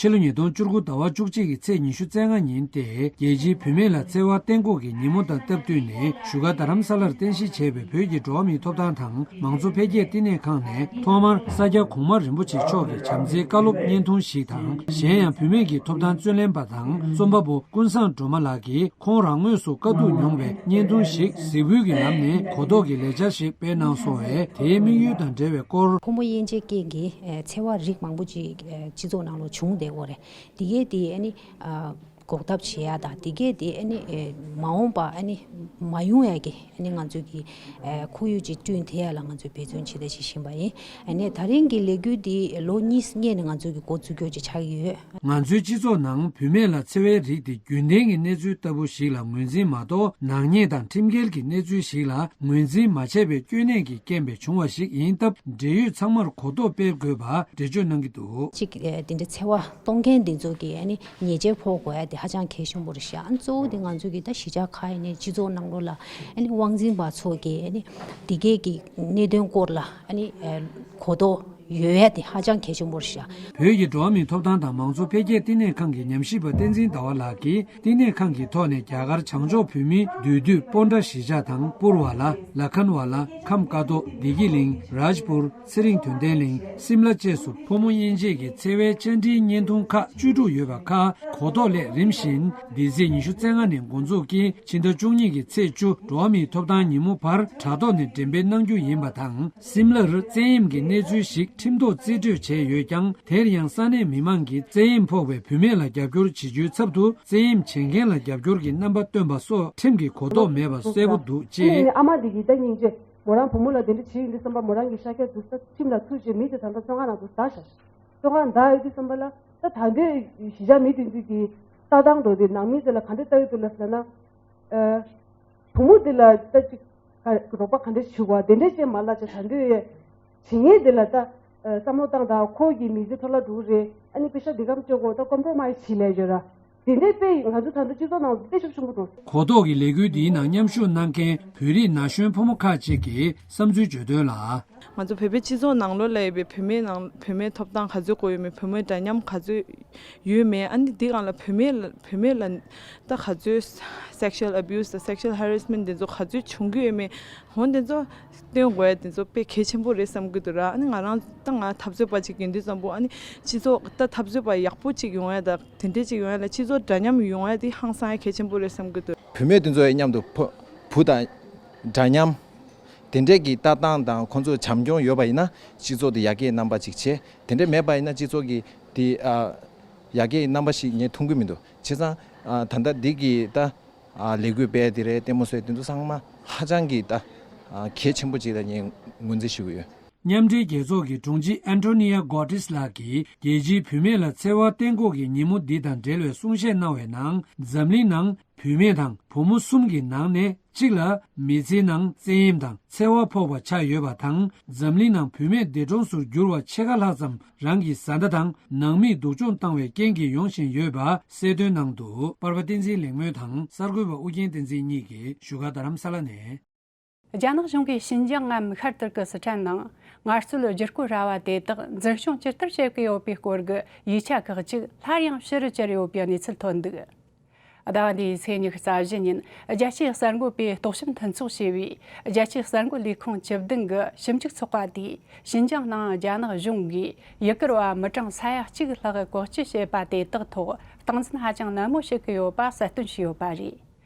ཕྱི་ལོ་ཉིས་སྟོང་བཅུ་དགུ་ཟླ་བ་བཅུ་གཅིག་གི་ཚེས་ཉི་ཤུ་རྩ་ལྔ་ཉིན་ཏེ། རྒྱལ་སྤྱིའི་བུད་མེད་ལ་འཚེ་བ་གཏན་འགོག་གི་ཉིན་མོ་དང་སྟབས་བསྟུན་ནས། བཞུགས་སྒར་རྡ་རམ་ས་ལར་རྟེན་གཞི་བྱས་པའི་བོད་ཀྱི་འགྲོ་བ་མིའི་ཐོབ་ཐང་དང་དམངས་གཙོ་འཕེལ་རྒྱས་བསྟི་གནས་ཁང་ནས། ཐོག་མར་ས་སྐྱ་གོང་མ་རིན་པོ་ཆེ་མཆོག་གི་བྱམས་བརྩེའི་བཀའ་སློབ་བརྙན་ཐུང་ཞིག་དང་། གཞན་ཡང་བུད་མེད་ཀྱི་ཐོབ་ཐང་རྩོད་ལེན་པ་དང་རྩོམ་པ་པོ་ཀུན་བཟང་སྒྲོལ་མ་ལགས་ཀྱིས་ཁོང་རང་དངོས་སུ་དཀའ་སྡུག་མྱོང་བའི་བརྙན་ཐུང་ཞིག་གཟིགས་འབུལ་གྱི་ལམ་ནས་གོ་རྟོགས་ཀྱི་ལས་འཆར་ཞིག་སྤེལ་གནང་སོང་བས། དེའི་དམིགས་ཡུལ་དང་འབྲེལ་བའི་སྐོར། ཕོ་མོ་དབྱེ་འབྱེད་རྐྱེན་གྱིས་འཚེ་བ་རིགས་མང་པོ་ཅིག་སྤྱི་ཚོགས་ནང་ལ་བྱུང་བསྡད་ཡོད་རེད། དེ་གས་དེ་ཨ་ནི་ཨ་འགོག་ཐབས་བྱེད་ཡ་དང་། དེ་གས་དེ་ཨ་ནི་ཨེ་མ་འོངས་པ་ཨ་ནི་མ་ཡོང་ཡ་གི་ཨ་ནི་ང་ཚོས་ཀྱི་ཨེ་ཁོར་ཡུག་ཅིག་བསྐྲུན་ཐུབ་ཡ་ལ་ང་ཚོས་འབད་བརྩོན་བྱེད་བསྡད་བཞིན་པ་ཡིན། ཨ་ནི་ད་རིང་གི་ལས་འགུལ་འདི་ལོ་གཉིས་སྔོན་ནས་ང་ཚོས་ཀྱི་འགོ་འཛུགས་རྒྱུ་ཅིག་ཆགས་ཀྱི་ཡོད། ང་ཚོའི་སྤྱི་ཚོགས་ནང་བུད་མེད་ལ་འཚེ་བའི་རིགས་དེ་རྒྱུན་ལྡན་གྱི་གནས་ཚུལ་ལྟ་བུ་ཞིག་ལ་ངོས་འཛིན་མ་གཏོགས། ནག་ཉེས་དང་ཁྲིམས་འགལ་གྱི་གནས་ཚུལ་ཞིག་ལ་ངོས་འཛིན་མ་བྱས་པའི་སྐྱོན་གནས་ཀྱི་རྐྱེན་པས་བྱུང་བ་ཞིག་ཡིན་སྟབས། འབྲེལ་ཡོད་ཚང་མར་གོ་རྟོགས་སྤེལ་དགོས་པ་འགྲེལ་བརྗོད་གནང་གི་འདུག། གཅིག་ཨེ་དེ་འདྲའི་འཚེ་བ་གཏོང་མཁན་དེ་ཚོ་གི་ཨ་ནི་ཉེས་ཆད་ཕོག་དགོས་ཡ་དེ་ཧ་ཅང་གལ་ཆེན་པོ་རེད་ཤག། ཨ་ནི་གཙོ་བོ་དེ་ང་ཚོ་གི་ད་གཞིས་ཆགས་ཁག་ཡིན་ནའི་སྤྱི་ཚོགས་ནང་ལོགས་ལ་ཨ་ནི་དབང་འཛིན་པ་ཚོ་གི་ཨ་ནི་དེ་གས་ཀྱི་གནད་དོན་སྐོར་ལ་ཨ་ནི་ཨེ་གོ་རྟོགས་ཡོད་ཡ་དེ་ཧ་ཅང་གལ་ཆེན་པོ་རེད་ཤག། བོད་ཀྱི་འགྲོ་བ་མིའི་ཐོབ་ཐང་དང་མང་གཙོ་འཕེལ་རྒྱས་བསྟི་གནས་ཁང་གི་ཉམས་ཞིབ་པ་བསྟན་འཛིན་ཟླ་བ་ལགས་ཀྱིས། བསྟི་གནས་ཁང་གི་ཐོག་ནས་རྒྱ་གར་བྱང་ཕྱོགས་བོད་མིའི་འདུས་སྡོད་སྤོན་ཊ་གཞིས་ཆགས་དང་པུར་ཝ་ལ། ལ་ཁན་ཝ་ལ། ཁམས་ཀ་རྡོ། བདེ་སྐྱིད་གླིང་། རཱཇ་པུར། ཚེ་རིང་དོན་ལྡན་གླིང་། སིམ་ལ་བཅས་སུ་ཕོ་མོ་དབྱེ་འབྱེད་ཀྱི་འཚེ་བའི་བཅར་འདྲིའི་བརྙན་ཐུང་ཁག་བཅུ་དྲུག་ཡོད་པ་ཁག་གོ་རྟོགས་སླད། རིམ་བཞིན་འདི་ཚེས་ཉི་ཤུ་རྩ་ལྔ་ནས་འགོ་འཛུགས་ཀྱིས་ཕྱི་ཟླ་བཅུ་གཉིས་ཀྱི་ཚེས་བཅུ། འགྲོ་བ་མིའི་ཐོབ་ཐང་ཉིན་མོ་བར་དྲ་ཐོག་ནས་འགྲེམས་སྤེལ་གནང་རྒྱུ་ཡིན་པ་དང་། སིམ་ལར་བཙན་གཡེམ་གྱི་གནས་ཚུལ་ཞིག་ཁྲིམས་ཐོག་རྩིས་སྤྲོད་བྱས་ཡོད་ཀྱང་། དེར་ཡང་ས་གནས་མི་མང་གིས་བཙན་གཡེམ་ཕོག་པའི་བུད་མེད་ལ་རྒྱབ་སྐྱོར་བྱེད་རྒྱུའི་ཚབ་ཏུ། བཙན་གཡེམ་བྱེད་མཁན་ལ་རྒྱབ་སྐྱོར་གྱི་རྣམ་པ་སྟོན་པ་སོགས་ཁྲིམས་ཀྱི་གོ་རྟོགས་མེད་པ་གསལ་པོ་འདུག་ཅེས། ཨ་མ་འདི་གིས་ད་སྙིང་རྗེ། མོ་རང་བུ་མོ་ལ་དེ་འདྲ་བྱེད་ཡིན་དུས་བསམ་པ། མོ་རང་གི་ཤ་ཁྱབ་འདུག་ས་ཁྲིམས་ལ་ཐུག་བྱས་མི་དེ་ད་ལྟ་བཙོན་ཁང་ནང་དུ་ཟ་བཞག། བཙོན་ཁང་ཟ་ཡོད་དུས་བསམ་པ་ལ། ད་ད་ལྟའི་གཞིས་ཆགས་མི་དེ་ཚོས་ཀྱི་ལྟ་སྟངས་འགྲོ་དེ་ནང་མི་དེ་ལ་ག་འདྲ་ལྟ་ཡི་འདུག་ལབ་ཟེར་ན། ཨ། བུ་མོ་དེ་ལ་ད་ཅིག་ག་རོགས་པ་ག་འདྲ་བྱེད་དགོས་དེ་འདྲ་བྱས་མ་ལབ་བྱས། ད་འདོད་ཡས་བྱེད་མཁན་དེ་ལ་ད་ཨ་བསམ་བློ་བཏང་དང་། ཁོ་གི་མི་ཚེ་འཕྲོ་བརླག་འགྲོ་གི་རེད། ཨ་ནི་པེ་ཤ་འདི་གམ་སྤྱོད་དགོས། ད་ཀོམ་པོ་མའི་སི་བྱེད་ལས་བརྗོད་ར། དེ་འདྲའི་དཔེ་ང་ཚོ་ད་ལྟ་སྤྱི་ཚོགས་ནང་དཔེ་ཤུགས་ཆེན་པོ་འདུག། གོ་རྟོགས་ཀྱི་ལས་འགུལ་འདིའི་ནང་མཉམ་ཞུགས་གནང་མཁན་བོད་རིགས་ན་གཞོན་ཕོ་མོ་ཁག་ཅིག་གིས་བསམ་ཚུལ་བརྗོད་དོན་ལ། ང་ཚོ་བོད་པའི་སྤྱི་ཚོགས་ནང་ལོགས་ལ་ཡོད་པའི་བུད་མེད་ནང་། བུད་མེད་ཐོབ་ཐང་ག་ཚོད་དགོས་ཡོད་མེད། བུ་མོའི་འདྲ་མཉམ་ག་ཚོད་ཡོད་མེད། ཨ་ནི་འདི་སྒང་ལ་བུད་མེད་ལ། བུད་མེད་ལ་ད་ག་ཚོད་sexual abuse་དང་sexual harassment་དེ་ཚོ་ག་ཚོད་བྱུང་གི་ཡོད་མེད། འོ་དེ་ཚོ་སྟོན་དགོས་ཡ་དེ་ཚོ་དཔེ་གལ་ཆེན་པོ་རེད་བསམ་གྱི་འདུག་ར། ཨ་ནི་ང་རང་ད་ང་འཐབ་རྩོད་པ་ཅིག་ཡིན་དུས་ཙམ་པོ། ཨ་ནི་སྤྱི་ཚོགས་ད་འཐབ་རྩོད་པ་ཡག་པོ་ཅིག་ཡོང་ཡ་དང་དེ་འདྲས་ཅིག་ཡོང་ཡ་ལ་སྤྱི་ཚོགས་འདྲ་མཉམ་ཡོང་ཡ་དེ་ཧང་སང་ཡ་གལ་ཆེན་པོ་རེད་བསམ་གྱི་འདུག། བུད་མེད་དེ་ཚོ་ཡི་མཉམ་དུ་བུ་བུ་དང་འདྲ་མཉམ་དེ་འདྲས་ཀྱི་ལྟ་སྟངས་དང་། ཁོང་ཚོ་བྱམས་སྐྱོང་ཡོད་པ་ཡིན་ན་སྤྱི་ཚོགས་དེ་ཡར་རྒྱས་རྣམ་པ་ཅིག་བྱེད། དེ་འདྲས་མེད་པ་ཡིན་ན་སྤྱི་ཚོགས་ཀྱི་དེ་ཨ་ཡར་རྒྱས་རྣམ་པ་ཞིག་ངས་མཐོང་གི་མི་འདུག། བྱས་ཙང་ཨ་ད་ལྟ་འདི་གི་ད་ཨ་ལས་འགུལ་སྤེལ་དེ་རེད། ལྟད་མོ་བཟོས་དེ་ཚོ་ཚང་མ་ཧ་ཅང་གི་ད་ཨ་གལ་ཆེན་པོ་ཅིག་ལ་ངས་ངོས་འཛིན་ཞུ་གི་ཡོད། མཉམ་འབྲེལ་རྒྱལ་ཚོགས་ཀྱི་དྲུང་ཆེ་ཨན་ཊོ་ནི་ཡ་གོ་ཏིས་ལགས་ཀྱིས་རྒྱལ་སྤྱིའི་བུད་མེད་ལ་འཚེ་བ་གཏན་འགོག་གི་ཉིན་མོ་འདི་དང་འབྲེལ་བའི་གསུང་བཤད་གནང་བའི་ནང་། འཛམ་གླིང་ནང་བུད་མེད་དང་བུ་མོ་གསུམ་གྱི་ནང་ནས་གཅིག་ལ་མི་ཚེའི་ནང་བཙན་གཡེམ་དང་འཚེ་བ་ཕོག་པ་ཆགས་ཡོད་པ་དང་། འཛམ་གླིང་ནང་བུད་མེད་འདས་གྲོངས་སུ་གྱུར་བ་ཕྱེད་ཀ་ལྷག་ཙམ་རང་གི་བཟའ་ཟླ་དང་ནང་མིས་སྡུག་སྦྱོང་བཏང་བའི་རྐྱེན་གྱིས་ཡོང་བཞིན་ཡོད་པ་གསལ་སྟོན་གནང་འདུག། པར་པ་བསྟན་འཛིན་ལེགས་སྨོན་དང་གསར་འགོད་པ་ཨུ་རྒྱན་བསྟན་འཛིན་གཉིས་ཀྱིས་བཞུགས་སྒར་རྡ་རམ་ས་ལ་ནས། རྒྱ་ནག་གཞུང་གིས་ཤིན་ཅང་ངམ་ཤར་ཏུར་ཀི་སི་ཐན་ནང་ངལ་རྩོལ་བསྒྱུར་བཀོད་ར་བ་དེ་དག་འཛིན་སྐྱོང་ཇི་ལྟར་བྱེད་ཀྱི་ཡོད་པའི་སྐོར་གྱི་ཡིག་ཆ་ཁག་ཅིག་སླར་ཡང་ཕྱི་རུ་གྱར་ཡོད་པའི་གནས་ཚུལ་ཐོན་འདུག། ཟླ་བ་འདིའི་ཚེས་ཉི་ཤུ་རྩ་བཞི་ཉིན་རྒྱལ་སྤྱིའི་གསར་འགོད་པས་རྟོག་ཞིབ་མཐུན་ཚོགས་ཞེས་པའི་རྒྱལ་སྤྱིའི་གསར་འགོད་ལས་ཁུངས་བཅུ་བདུན་གྱི་ཞིབ་འཇུག་ཚོགས་པ་དེས། ཤིན་ཅང་ནང་རྒྱ་ནག་གཞུང་གིས་ཡུ་གུར་བ་མི་གྲངས་ས་ཡ་གཅིག་ལྷག་བཀག་སྐྱིལ་བྱས་པ་དེ་དག་ཐོག་སྟངས་འཛིན་ཧ་ཅང་ནན་མོ་བྱེད་ཀྱི་ཡོད་པ་གསལ་སྟོན་བྱས་ཡོད་པ་རེད།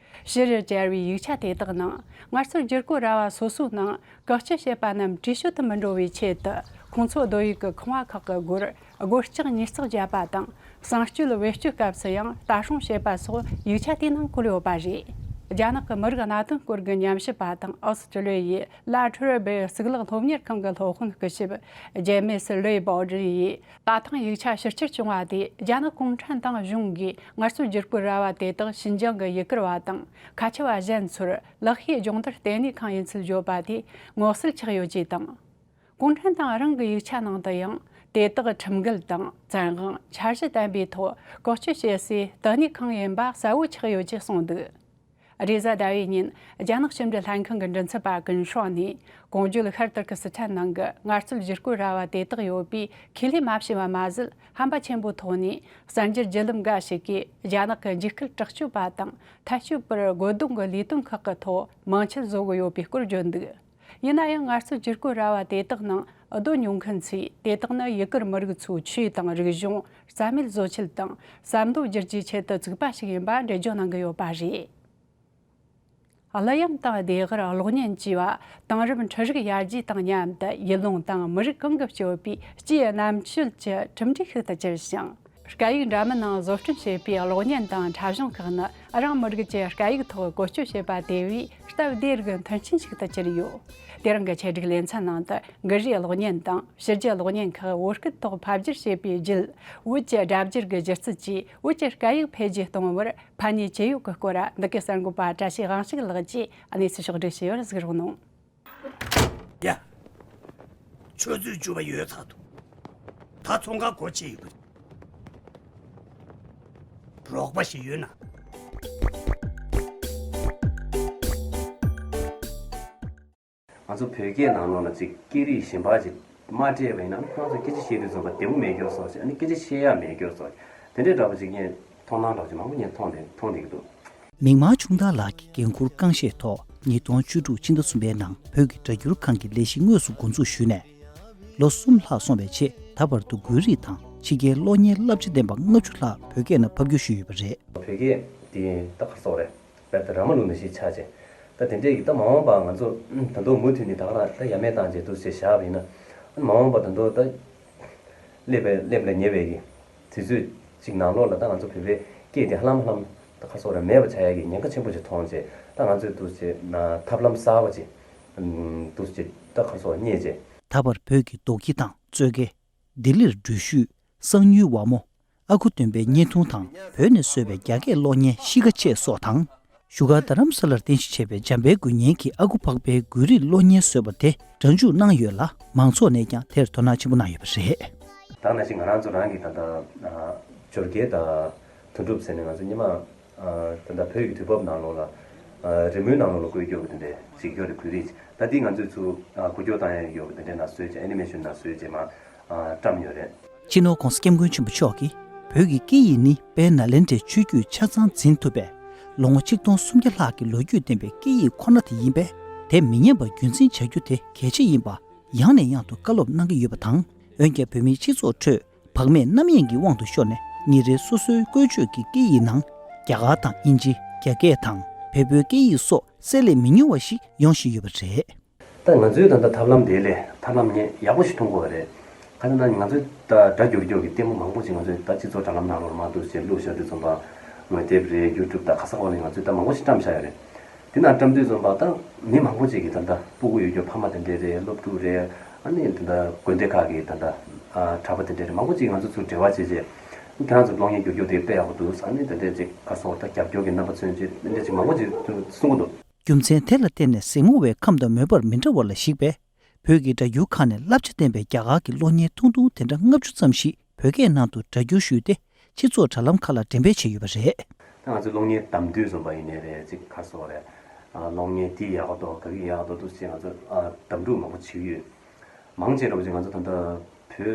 ཕྱི་རུ་གྱར་བའི་ཡིག་ཆ་དེ་དག་ནང་། ངལ་རྩོལ་བསྒྱུར་བཀོད་ར་བ་སོ་སོའི་ནང་བཀག་སྐྱིལ་བྱས་པ་རྣམས་བྲོས་བྱོལ་དུ་མི་འགྲོ་བའི་ཆེད་དུ། ཁོང་ཚོ་སྡོད་ཡུལ་གྱི་ཁང་བ་ཁག་གི་སྒོར་སྒོར་ལྕགས་ཉིས་བརྩེགས་བརྒྱབ་པ་དང་། གསང་སྤྱོད་བེད་སྤྱོད་སྐབས་སུ་ཡང་ལྟ་སྲུང་བྱས་པ་སོགས་ཡིག་ཆ་དེའི་ནང་བཀོད་ཡོད་པ་རེད། རྒྱ་ནག་གི་མི་རིགས་གནད་དོན་སྐོར་གྱི་ཉམས་ཞིབ་པ་དང་ཨོ་སི་ཀྲི་ལི་ཡའི་ལ་ཁྲོ་རི་བེ་གཙུག་ལག་སློབ་གཉེར་ཁང་གི་སློབ་དཔོན་སྐུ་ཞབས་ཇེ་མེ་སི་ལུའི་བོ་ཌི་ཡིས། ད་ཐེངས་ཡིག་ཆ་ཕྱིར་བསྒྱུར་བྱུང་བ་དེས། རྒྱ་ནག་གུང་ཁྲན་ཏང་གཞུང་གིས་ངལ་རྩོལ་བསྒྱུར་བཀོད་ར་བ་དེ་དག་ཞིན་ཅང་གི་ཡུལ་གར་བ་དང་ཁ་ཆེ་བ་གཞན་ཚོར་ལག་ཤེས་སྦྱོང་བརྡར་ལྟེ་གནས་ཁང་ཡིན་ཚུལ་བརྗོད་པ་དེ་ངོ་གསལ་ཆགས་ཡོད་ཅེས་དང་། གུང་ཁྲན་ཏང་རང་གི་ཡིག་ཆ་ནང་དུ་ཡང་དེ་དག་ཁྲིམས་འགལ་དང་བཙན་དབང་འཆར་གཞི་ལྡན་པའི་ཐོག་བཀོལ་སྤྱོད་བྱེད་སའི་ལྟེ་གནས་ཁང་ཡིན་པ་གསལ་བོ་ཆགས་ཡོད་ཅེས་གསུངས་འདུག་རེས་གཟའ་ཟླ་བའི་ཉིན་རྒྱ་ནག་ཕྱི་འབྲེལ་ལྷན་ཁང་གི་མགྲིན་ཚབ་པ་ཀུན་ཧྲོ་ནས། གོང་བརྗོད་ཤར་ཏུར་ཀི་སི་ཐན་ནང་གི་ངལ་རྩོལ་བསྒྱུར་བཀོད་ར་བ་དེ་དག་ཡོད་པའི་ཁས་ལེན་མ་བྱས་པ་མ་ཟད། ཧམ་པ་ཆེན་པོའི་ཐོག་ནས་གསར་འགྱུར་བརྒྱུད་ལམ་འགའ་ཞིག་གིས་རྒྱ་ནག་གི་འཇིགས་སྐུལ་དྲག་སྤྱོད་པ་དང་འཐབ་རྩོད་པར་རྒོལ་རྡུང་གི་ལས་དོན་ཁག་གི་ཐོག་མིང་ཆད་བཟོ་གི་ཡོད་པའི་སྐོར་བརྗོད་འདུག་ཡིན་ན་ཡང་། ངལ་རྩོལ་བསྒྱུར་བཀོད་ར་བ་དེ་དག་ནང་སྡོད་མྱོང་མཁན་ཚོས། དེ་དག་ནི་ཡུལ་གར་མི་རིགས་ཚོའི་ཆོས་དང་རིག་གཞུང་རྩ་མེད་བཟོ་ཆེད་དང་བསམ་བློ་བསྒྱུར་རྒྱུའི་ཆེད་དུ་བཙུགས་པ་ཞིག་ཡིན་པ་འགྲེལ་བརྗོད་གནང་གི་ཡོད་པ་རེད། གླུ་དབྱངས་དང་བདེ་སྒར་གློག་བརྙན་བཅས་པ་དེང་རབས་འཕྲུལ་རིག་ཡར་རྒྱས་དང་མཉམ་དུ་ཡུལ་ལུང་དང་མི་རིགས་གང་གི་སྤྱོད་པའི་སྤྱིའི་རྣམ་དཔྱོད་ཀྱི་གྲུབ་འབྲས་ཤིག་ཏུ་གྱུར་ཞིང་། སྐད་ཡིག་འདྲ་མིན་ནང་བཟོ་སྐྲུན་བྱས་པའི་གློག་བརྙན་དང་འཁྲབ་གཞུང་ཁག་ནི་རང་མི་རིགས་ཀྱི་སྐད་ཡིག་ཐོག་བཀོལ་སྤྱོད་བྱེད་པ་དེ་བས་སྟབས་བདེ་རིགས་མཐུན་རྐྱེན་ཞིག་ཏུ་གྱུར་ཡོད། དེ་རིང་གི་ཆེད་སྒྲིག་ལེ་ཚན་ནང་དུ་འགུལ་རིས་གློག་བརྙན་དང་ཕྱི་རྒྱལ་གློག་བརྙན་ཁག་བོད་སྐད་ཐོག་ཕབ་བསྒྱུར་བྱས་པའི་རྒྱུད། བོད་ཀྱི་སྒྲ་བསྒྱུར་གྱི་སྒྱུ་རྩལ་གྱིས་བོད་ཀྱི་སྐད་ཡིག་འཕེལ་རྒྱས་གཏོང་བར་ཕན་ནུས་ཇི་ཡོད་ཀྱི་སྐོར་འདི་གའི་གསར་འགོད་པ་བཀྲ་ཤིས་དབང་ཕྱུག་ལགས་ཀྱིས་གནས་ཚུལ་ཕྱོགས་བསྒྲིགས་བྱས་ཡོད་ལ་གཟིགས་རོགས་གནང་། ཡ། ཆུ་ཚོད་བཅུ་པ་ཡོལ་ཚར་འདུག་ད་ཚོང་ཁང་སྒོ་ཕྱེ་ཡོད་པ་རེད། རོགས་པ་ཞིག་ཡོད་ན། ང་ཚོ་བོད་སྐད་ནང་ལོགས་ལ་ཅིག་སྐད་རིགས་གཞན་པ་ཅིག་མ་སྤྲད་པ་ཡིན་ན། ཁོང་ཚོས་སྐད་ཆ་བཤད་དུས་ཙམ་པ་བདེ་པོ་མེད་སྐྱོར་སོགས་ཅིག་ཨ་ནི་སྐད་ཆ་བཤད་ཡག་མེད་སྐྱོར་སོགས་ཅིག་དེ་འདྲའི་འདྲ་པོ་ཅིག་ངས་མཐོང་སྣང་འདྲ་པོ་ཅིག་མང་པོ་ངས་མཐོང་བསྡད་མཐོང་བསྡད་ཀྱི་འདུག་མིག་དམར་ཆུང་བདག་ལགས་ཀྱི་འགན་འཁུར་རྐང་བཞེས་ཐོག་ཉིས་སྟོང་བཅུ་དྲུག་ཕྱི་ཟླ་གསུམ་པའི་ནང་བོད་ཀྱི་སྒྲ་སྒྱུར་ཁང་གི་ལས་གཞི་དངོས་སུ་འགོ་འཛུགས་ཞུས་ནས། ལོ་གསུམ་ལྷག་སོང་བའི་རྗེས། ད་བར་དུ་འགུལ་རིས་དང་ཕྱི་རྒྱལ་གློག་བརྙན་བསླབ་བྱ་ལྡན་པ་ལྔ་བཅུ་ལྷག་བོད་སྐད་ནང་ཕབ་བསྒྱུར་ཞུས་ཡོད་པ་རེད། བོད་སྐད་དེ་ད་ག་རེ་ཟེར་དགོས་རེད། རྦད་དེ་ར་མ་ལུག་ནང་བཞིན་ཆགས་བྱས། ད་དེ་འདྲས་ཀྱི་ད་མ་འོངས་པ་ང་ཚོ་ད་དུང་མུ་མཐུད་ནས་ད་ག་རང་ད་ཡ་མེད་བཏང་བྱས་འདུག་ཟེར་བཞག་པ་ཡིན་ན། ཨ་ནི་མ་འོངས་པ་ད་དུང་ད་སླེབས་པའི་སླེབས་ལ་ཉེ་བའི་གི་དུས་ཚོད་ཅིག་ནང་ལོགས་ལ་ད་ང་ཚོ་བོད་པའི་སྐད་དེ་ཧ་ལམ་ཧ་ལམ་ད་ག་རེ་ཟེར་དགོས་རེད། མེད་པ་ཆགས་ཡ་གི་ཉེན་ཁ་ཆེན་པོ་ཅིག་མཐོང་བྱས། ད་ང་ཚོས་འདུག་སེ་བྱས་ན་ཐབས་ལམ་གསར་པ་ཅིག་འདུག་སེ་བྱས་ད་ག་རེ་ཟེར་དགོས་རེད། རྙེད་བྱས། ད་བར་བོད་ཀྱི་རྡོ་སྐྱེས་དང་གཙོད་སྐྱེས། ལྡི་ལིར་འགྲུལ་བཞུད། གསང་ཉུལ་ཝ་མོ། ཨ་ཁུ་སྟོན་པའི་བརྙན་ཐུང་དང་། བོད་ནས་བཟོས་པའི་རྒྱ་སྐད་གློག་བརྙན་གཤིས་ཀ་བཅས་སོགས་དང་། བཞུགས་སྒར་རྡ་རམ་ས་ལར་རྟེན་གཞི་བྱས་པའི་འཇམ་དཔལ་མགུལ་བརྙན་གྱི་ཨ་ཁུ་འཕགས་པའི་མགུལ་རིས་གློག་བརྙན་བཟོས་པ་དེ་སྒྲ་འཇུག་གནང་ཡོད་ལ། མང་ཚོགས་ནས་ཀྱང་དེར་དོ་སྣང་ཆེན་པོ་གནང་ཡོད་པ་རེད། ད་ནང་བཞིན་ང་རང་ཚོ་རང་གི་ད་ལྟ་ཨ་འབྱོར་སྐྱེལ་དང་དོན་གྲུབ་ཟེར་ནས་ང་ཚོ་སྔོན་མ་ཨ་ད་ལྟ་བོད་ཀྱི་དུས་བབ་ནང་ལོགས་ལ་ཨ་རི་མོའི་ནང་ལོགས་ལ་བཀོད་རྒྱུ་གི་དེ་འདྲའི་བྱེད་རྒྱུ་རེད། མགུལ་རིས་ད་འདི་ང་ཚོས་ཚུར་ཨ་འགུལ་སྐྱོད་བཏང་ཡ་ཡོད་གི་དེ་འདྲའི་ནང་བཟོས་བྱས་ཨེ་ནི་མེ་ཤོན་ནང་བཟོས་བྱས་མར་ཨ་བཀྲམ་ཡོད་རེད། སྤྱི་ནོར་༸གོང་ས་༸སྐྱབས་མགོན་ཆེན་པོ་མཆོག་གིས་བོད་ཀྱི་སྐད་ཡིག་ནི་དཔལ་ནཱ་ལེནྡྲའི་ཆོས་བརྒྱུད་ཆ་ཚང་འཛིན་ཐུབ་པའི་ལོ་ངོ་ཆིག་སྟོང་སུམ་བརྒྱ་ལྷག་གི་ལོ་རྒྱུས་ལྡན་པའི་སྐད་ཡིག་ཁོ་ན་དེ་ཡིན་པས། དེ་མི་ཉམས་པར་རྒྱུན་འཛིན་བྱ་རྒྱུ་དེ་གལ་ཆེ་ཡིན་པ། ཡང་ནས་ཡང་དུ་བཀའ་སློབ་གནང་གི་ཡོད་པ་དང་། འོན་ཀྱང་བོད་མིའི་སྤྱི་ཚོགས་ཁྲོད་བག་མེད་རྣམ་གཡེང་གི་དབང་དུ་ཤོར་ནས། ཉིན་རེའི་སོ་སོའི་བཀོལ་སྤྱོད་ཀྱི་སྐད་ཡིག་ནང་རྒྱ་གར་དང་དབྱིན་ཇི། རྒྱ་སྐད་དང་བལ་པོའི་སྐད་ཡིག་སོགས་བསྲེ་ལྷད་མི་ཉུང་བ་ཞིག་ཡོང་བཞིན་ཡོད་པ་རེད། ད་ང་ཚོའི་ད་ལྟ་ཐབས་ལམ་དེ་ལས་ཐབས་ལམ་ངས་ཡག་པོ་ཞིག་མཐོང་གི་ཡོད་རེད། ག་རེ་ཟེར་ན་ང་ཚོའི་ད་སྒྲ་བསྒྱུར་རྒྱུ་གི་ལྟད་མོ་མང་པོ་ཅིག་ང་ཚོའི་ད་སྤྱི་ཚོགས་དྲ་ལམ་ནང་ལོགས་མར་འདུག་སེ་བླུགས་བཞག་དུས་ཙམ་པ། ངོ་དེབ་རེད། ཡུ་ཊུབ་དང་ག་ས་ག་ནས་ང་ཚོས་ད་མང་པོ་ཞིག་བཀྲམ་བཞག་ཡོད་རེད། དེ་ནང་བཀྲམ་དུས་ཙམ་པ་ད་མི་མང་པོ་ཅིག་གིས་ད་ལྟ་སྤུ་གུ་ཡོད་རྒྱུ་ཕ་མ་དེ་འདྲས་རེད། སློབ་ཕྲུག་རེད། ཨ་ནི་ད་ལྟ་དགོན་སྡེ་ཁག་གི་ད་ལྟ་ཨ་གྲྭ་པ་དེ་འདྲས་རེད། མང་པོ་ཅིག་ང་ཚོ་ཚུར་འབྲེལ་བ་བྱས་རྗེས་ཁྱེད་རང་ཚོ་གློག་བརྙན་བསྒྱུར་རྒྱུ་དེ་དཔེ་ཡག་པོ་འདུག་ཨ་ནི་དེ་འདྲས་ཅིག་ག་རེ་ཟེར་དགོས་རེད། ད་རྒྱབ་སྐྱོར་གྱི་རྣམ་པ་མཚོན་བྱས་དེ་འདྲས་ཅིག་མང་པོ་ཅིག་གསུང་གི་འདུག་རྒྱུ་མཚན་དེ་ལ་བརྟེན་ནས་གཟིགས་མོ་བའི་ཁམས་དང་མོས་པར་མི་འདྲ་བ་ལ་གཞིགས་པའི་བོད་ཀྱི་སྒྲ་སྒྱུར་ཁང་ནས་བསླབ་བྱ་ལྡན་པའི་རྒྱ་གར་གྱི་གློག་བརྙན་ཐུང་ཐུང་དེ་འདྲ་ལྔ་བཅུ་ཙམ་ཞིག་བོད་སྐད་ནང་དུ་སྒྲ་སྒྱུར་ཞུས་ཏེ། སྤྱི་ཚོགས་དྲ་ལམ་ཁག་ལ་འགྲེམས་སྤེལ་བྱས་ཡོད་པ་རེད། ད་ང་ཚོས་གློག་བརྙན་བདམས་དུས་ཙམ་པ་ཡིན་ནའི་རེད། ཅིག་ག་རེ་ཟེར་དགོས་རེད། ཨ་གློག་བརྙན་འདི་ཡག་པོ་འདུག་ག་གི་ཡག་པོ་འདུག་ཅེས་ང་ཚོ་ཨ་གདམ་རྒྱུ་མང་པོ་བྱེད་ཀྱི་ཡོད། མང་ཆེ་བ་ཅིག་ང་ཚོ་ད་ལྟ་བོད་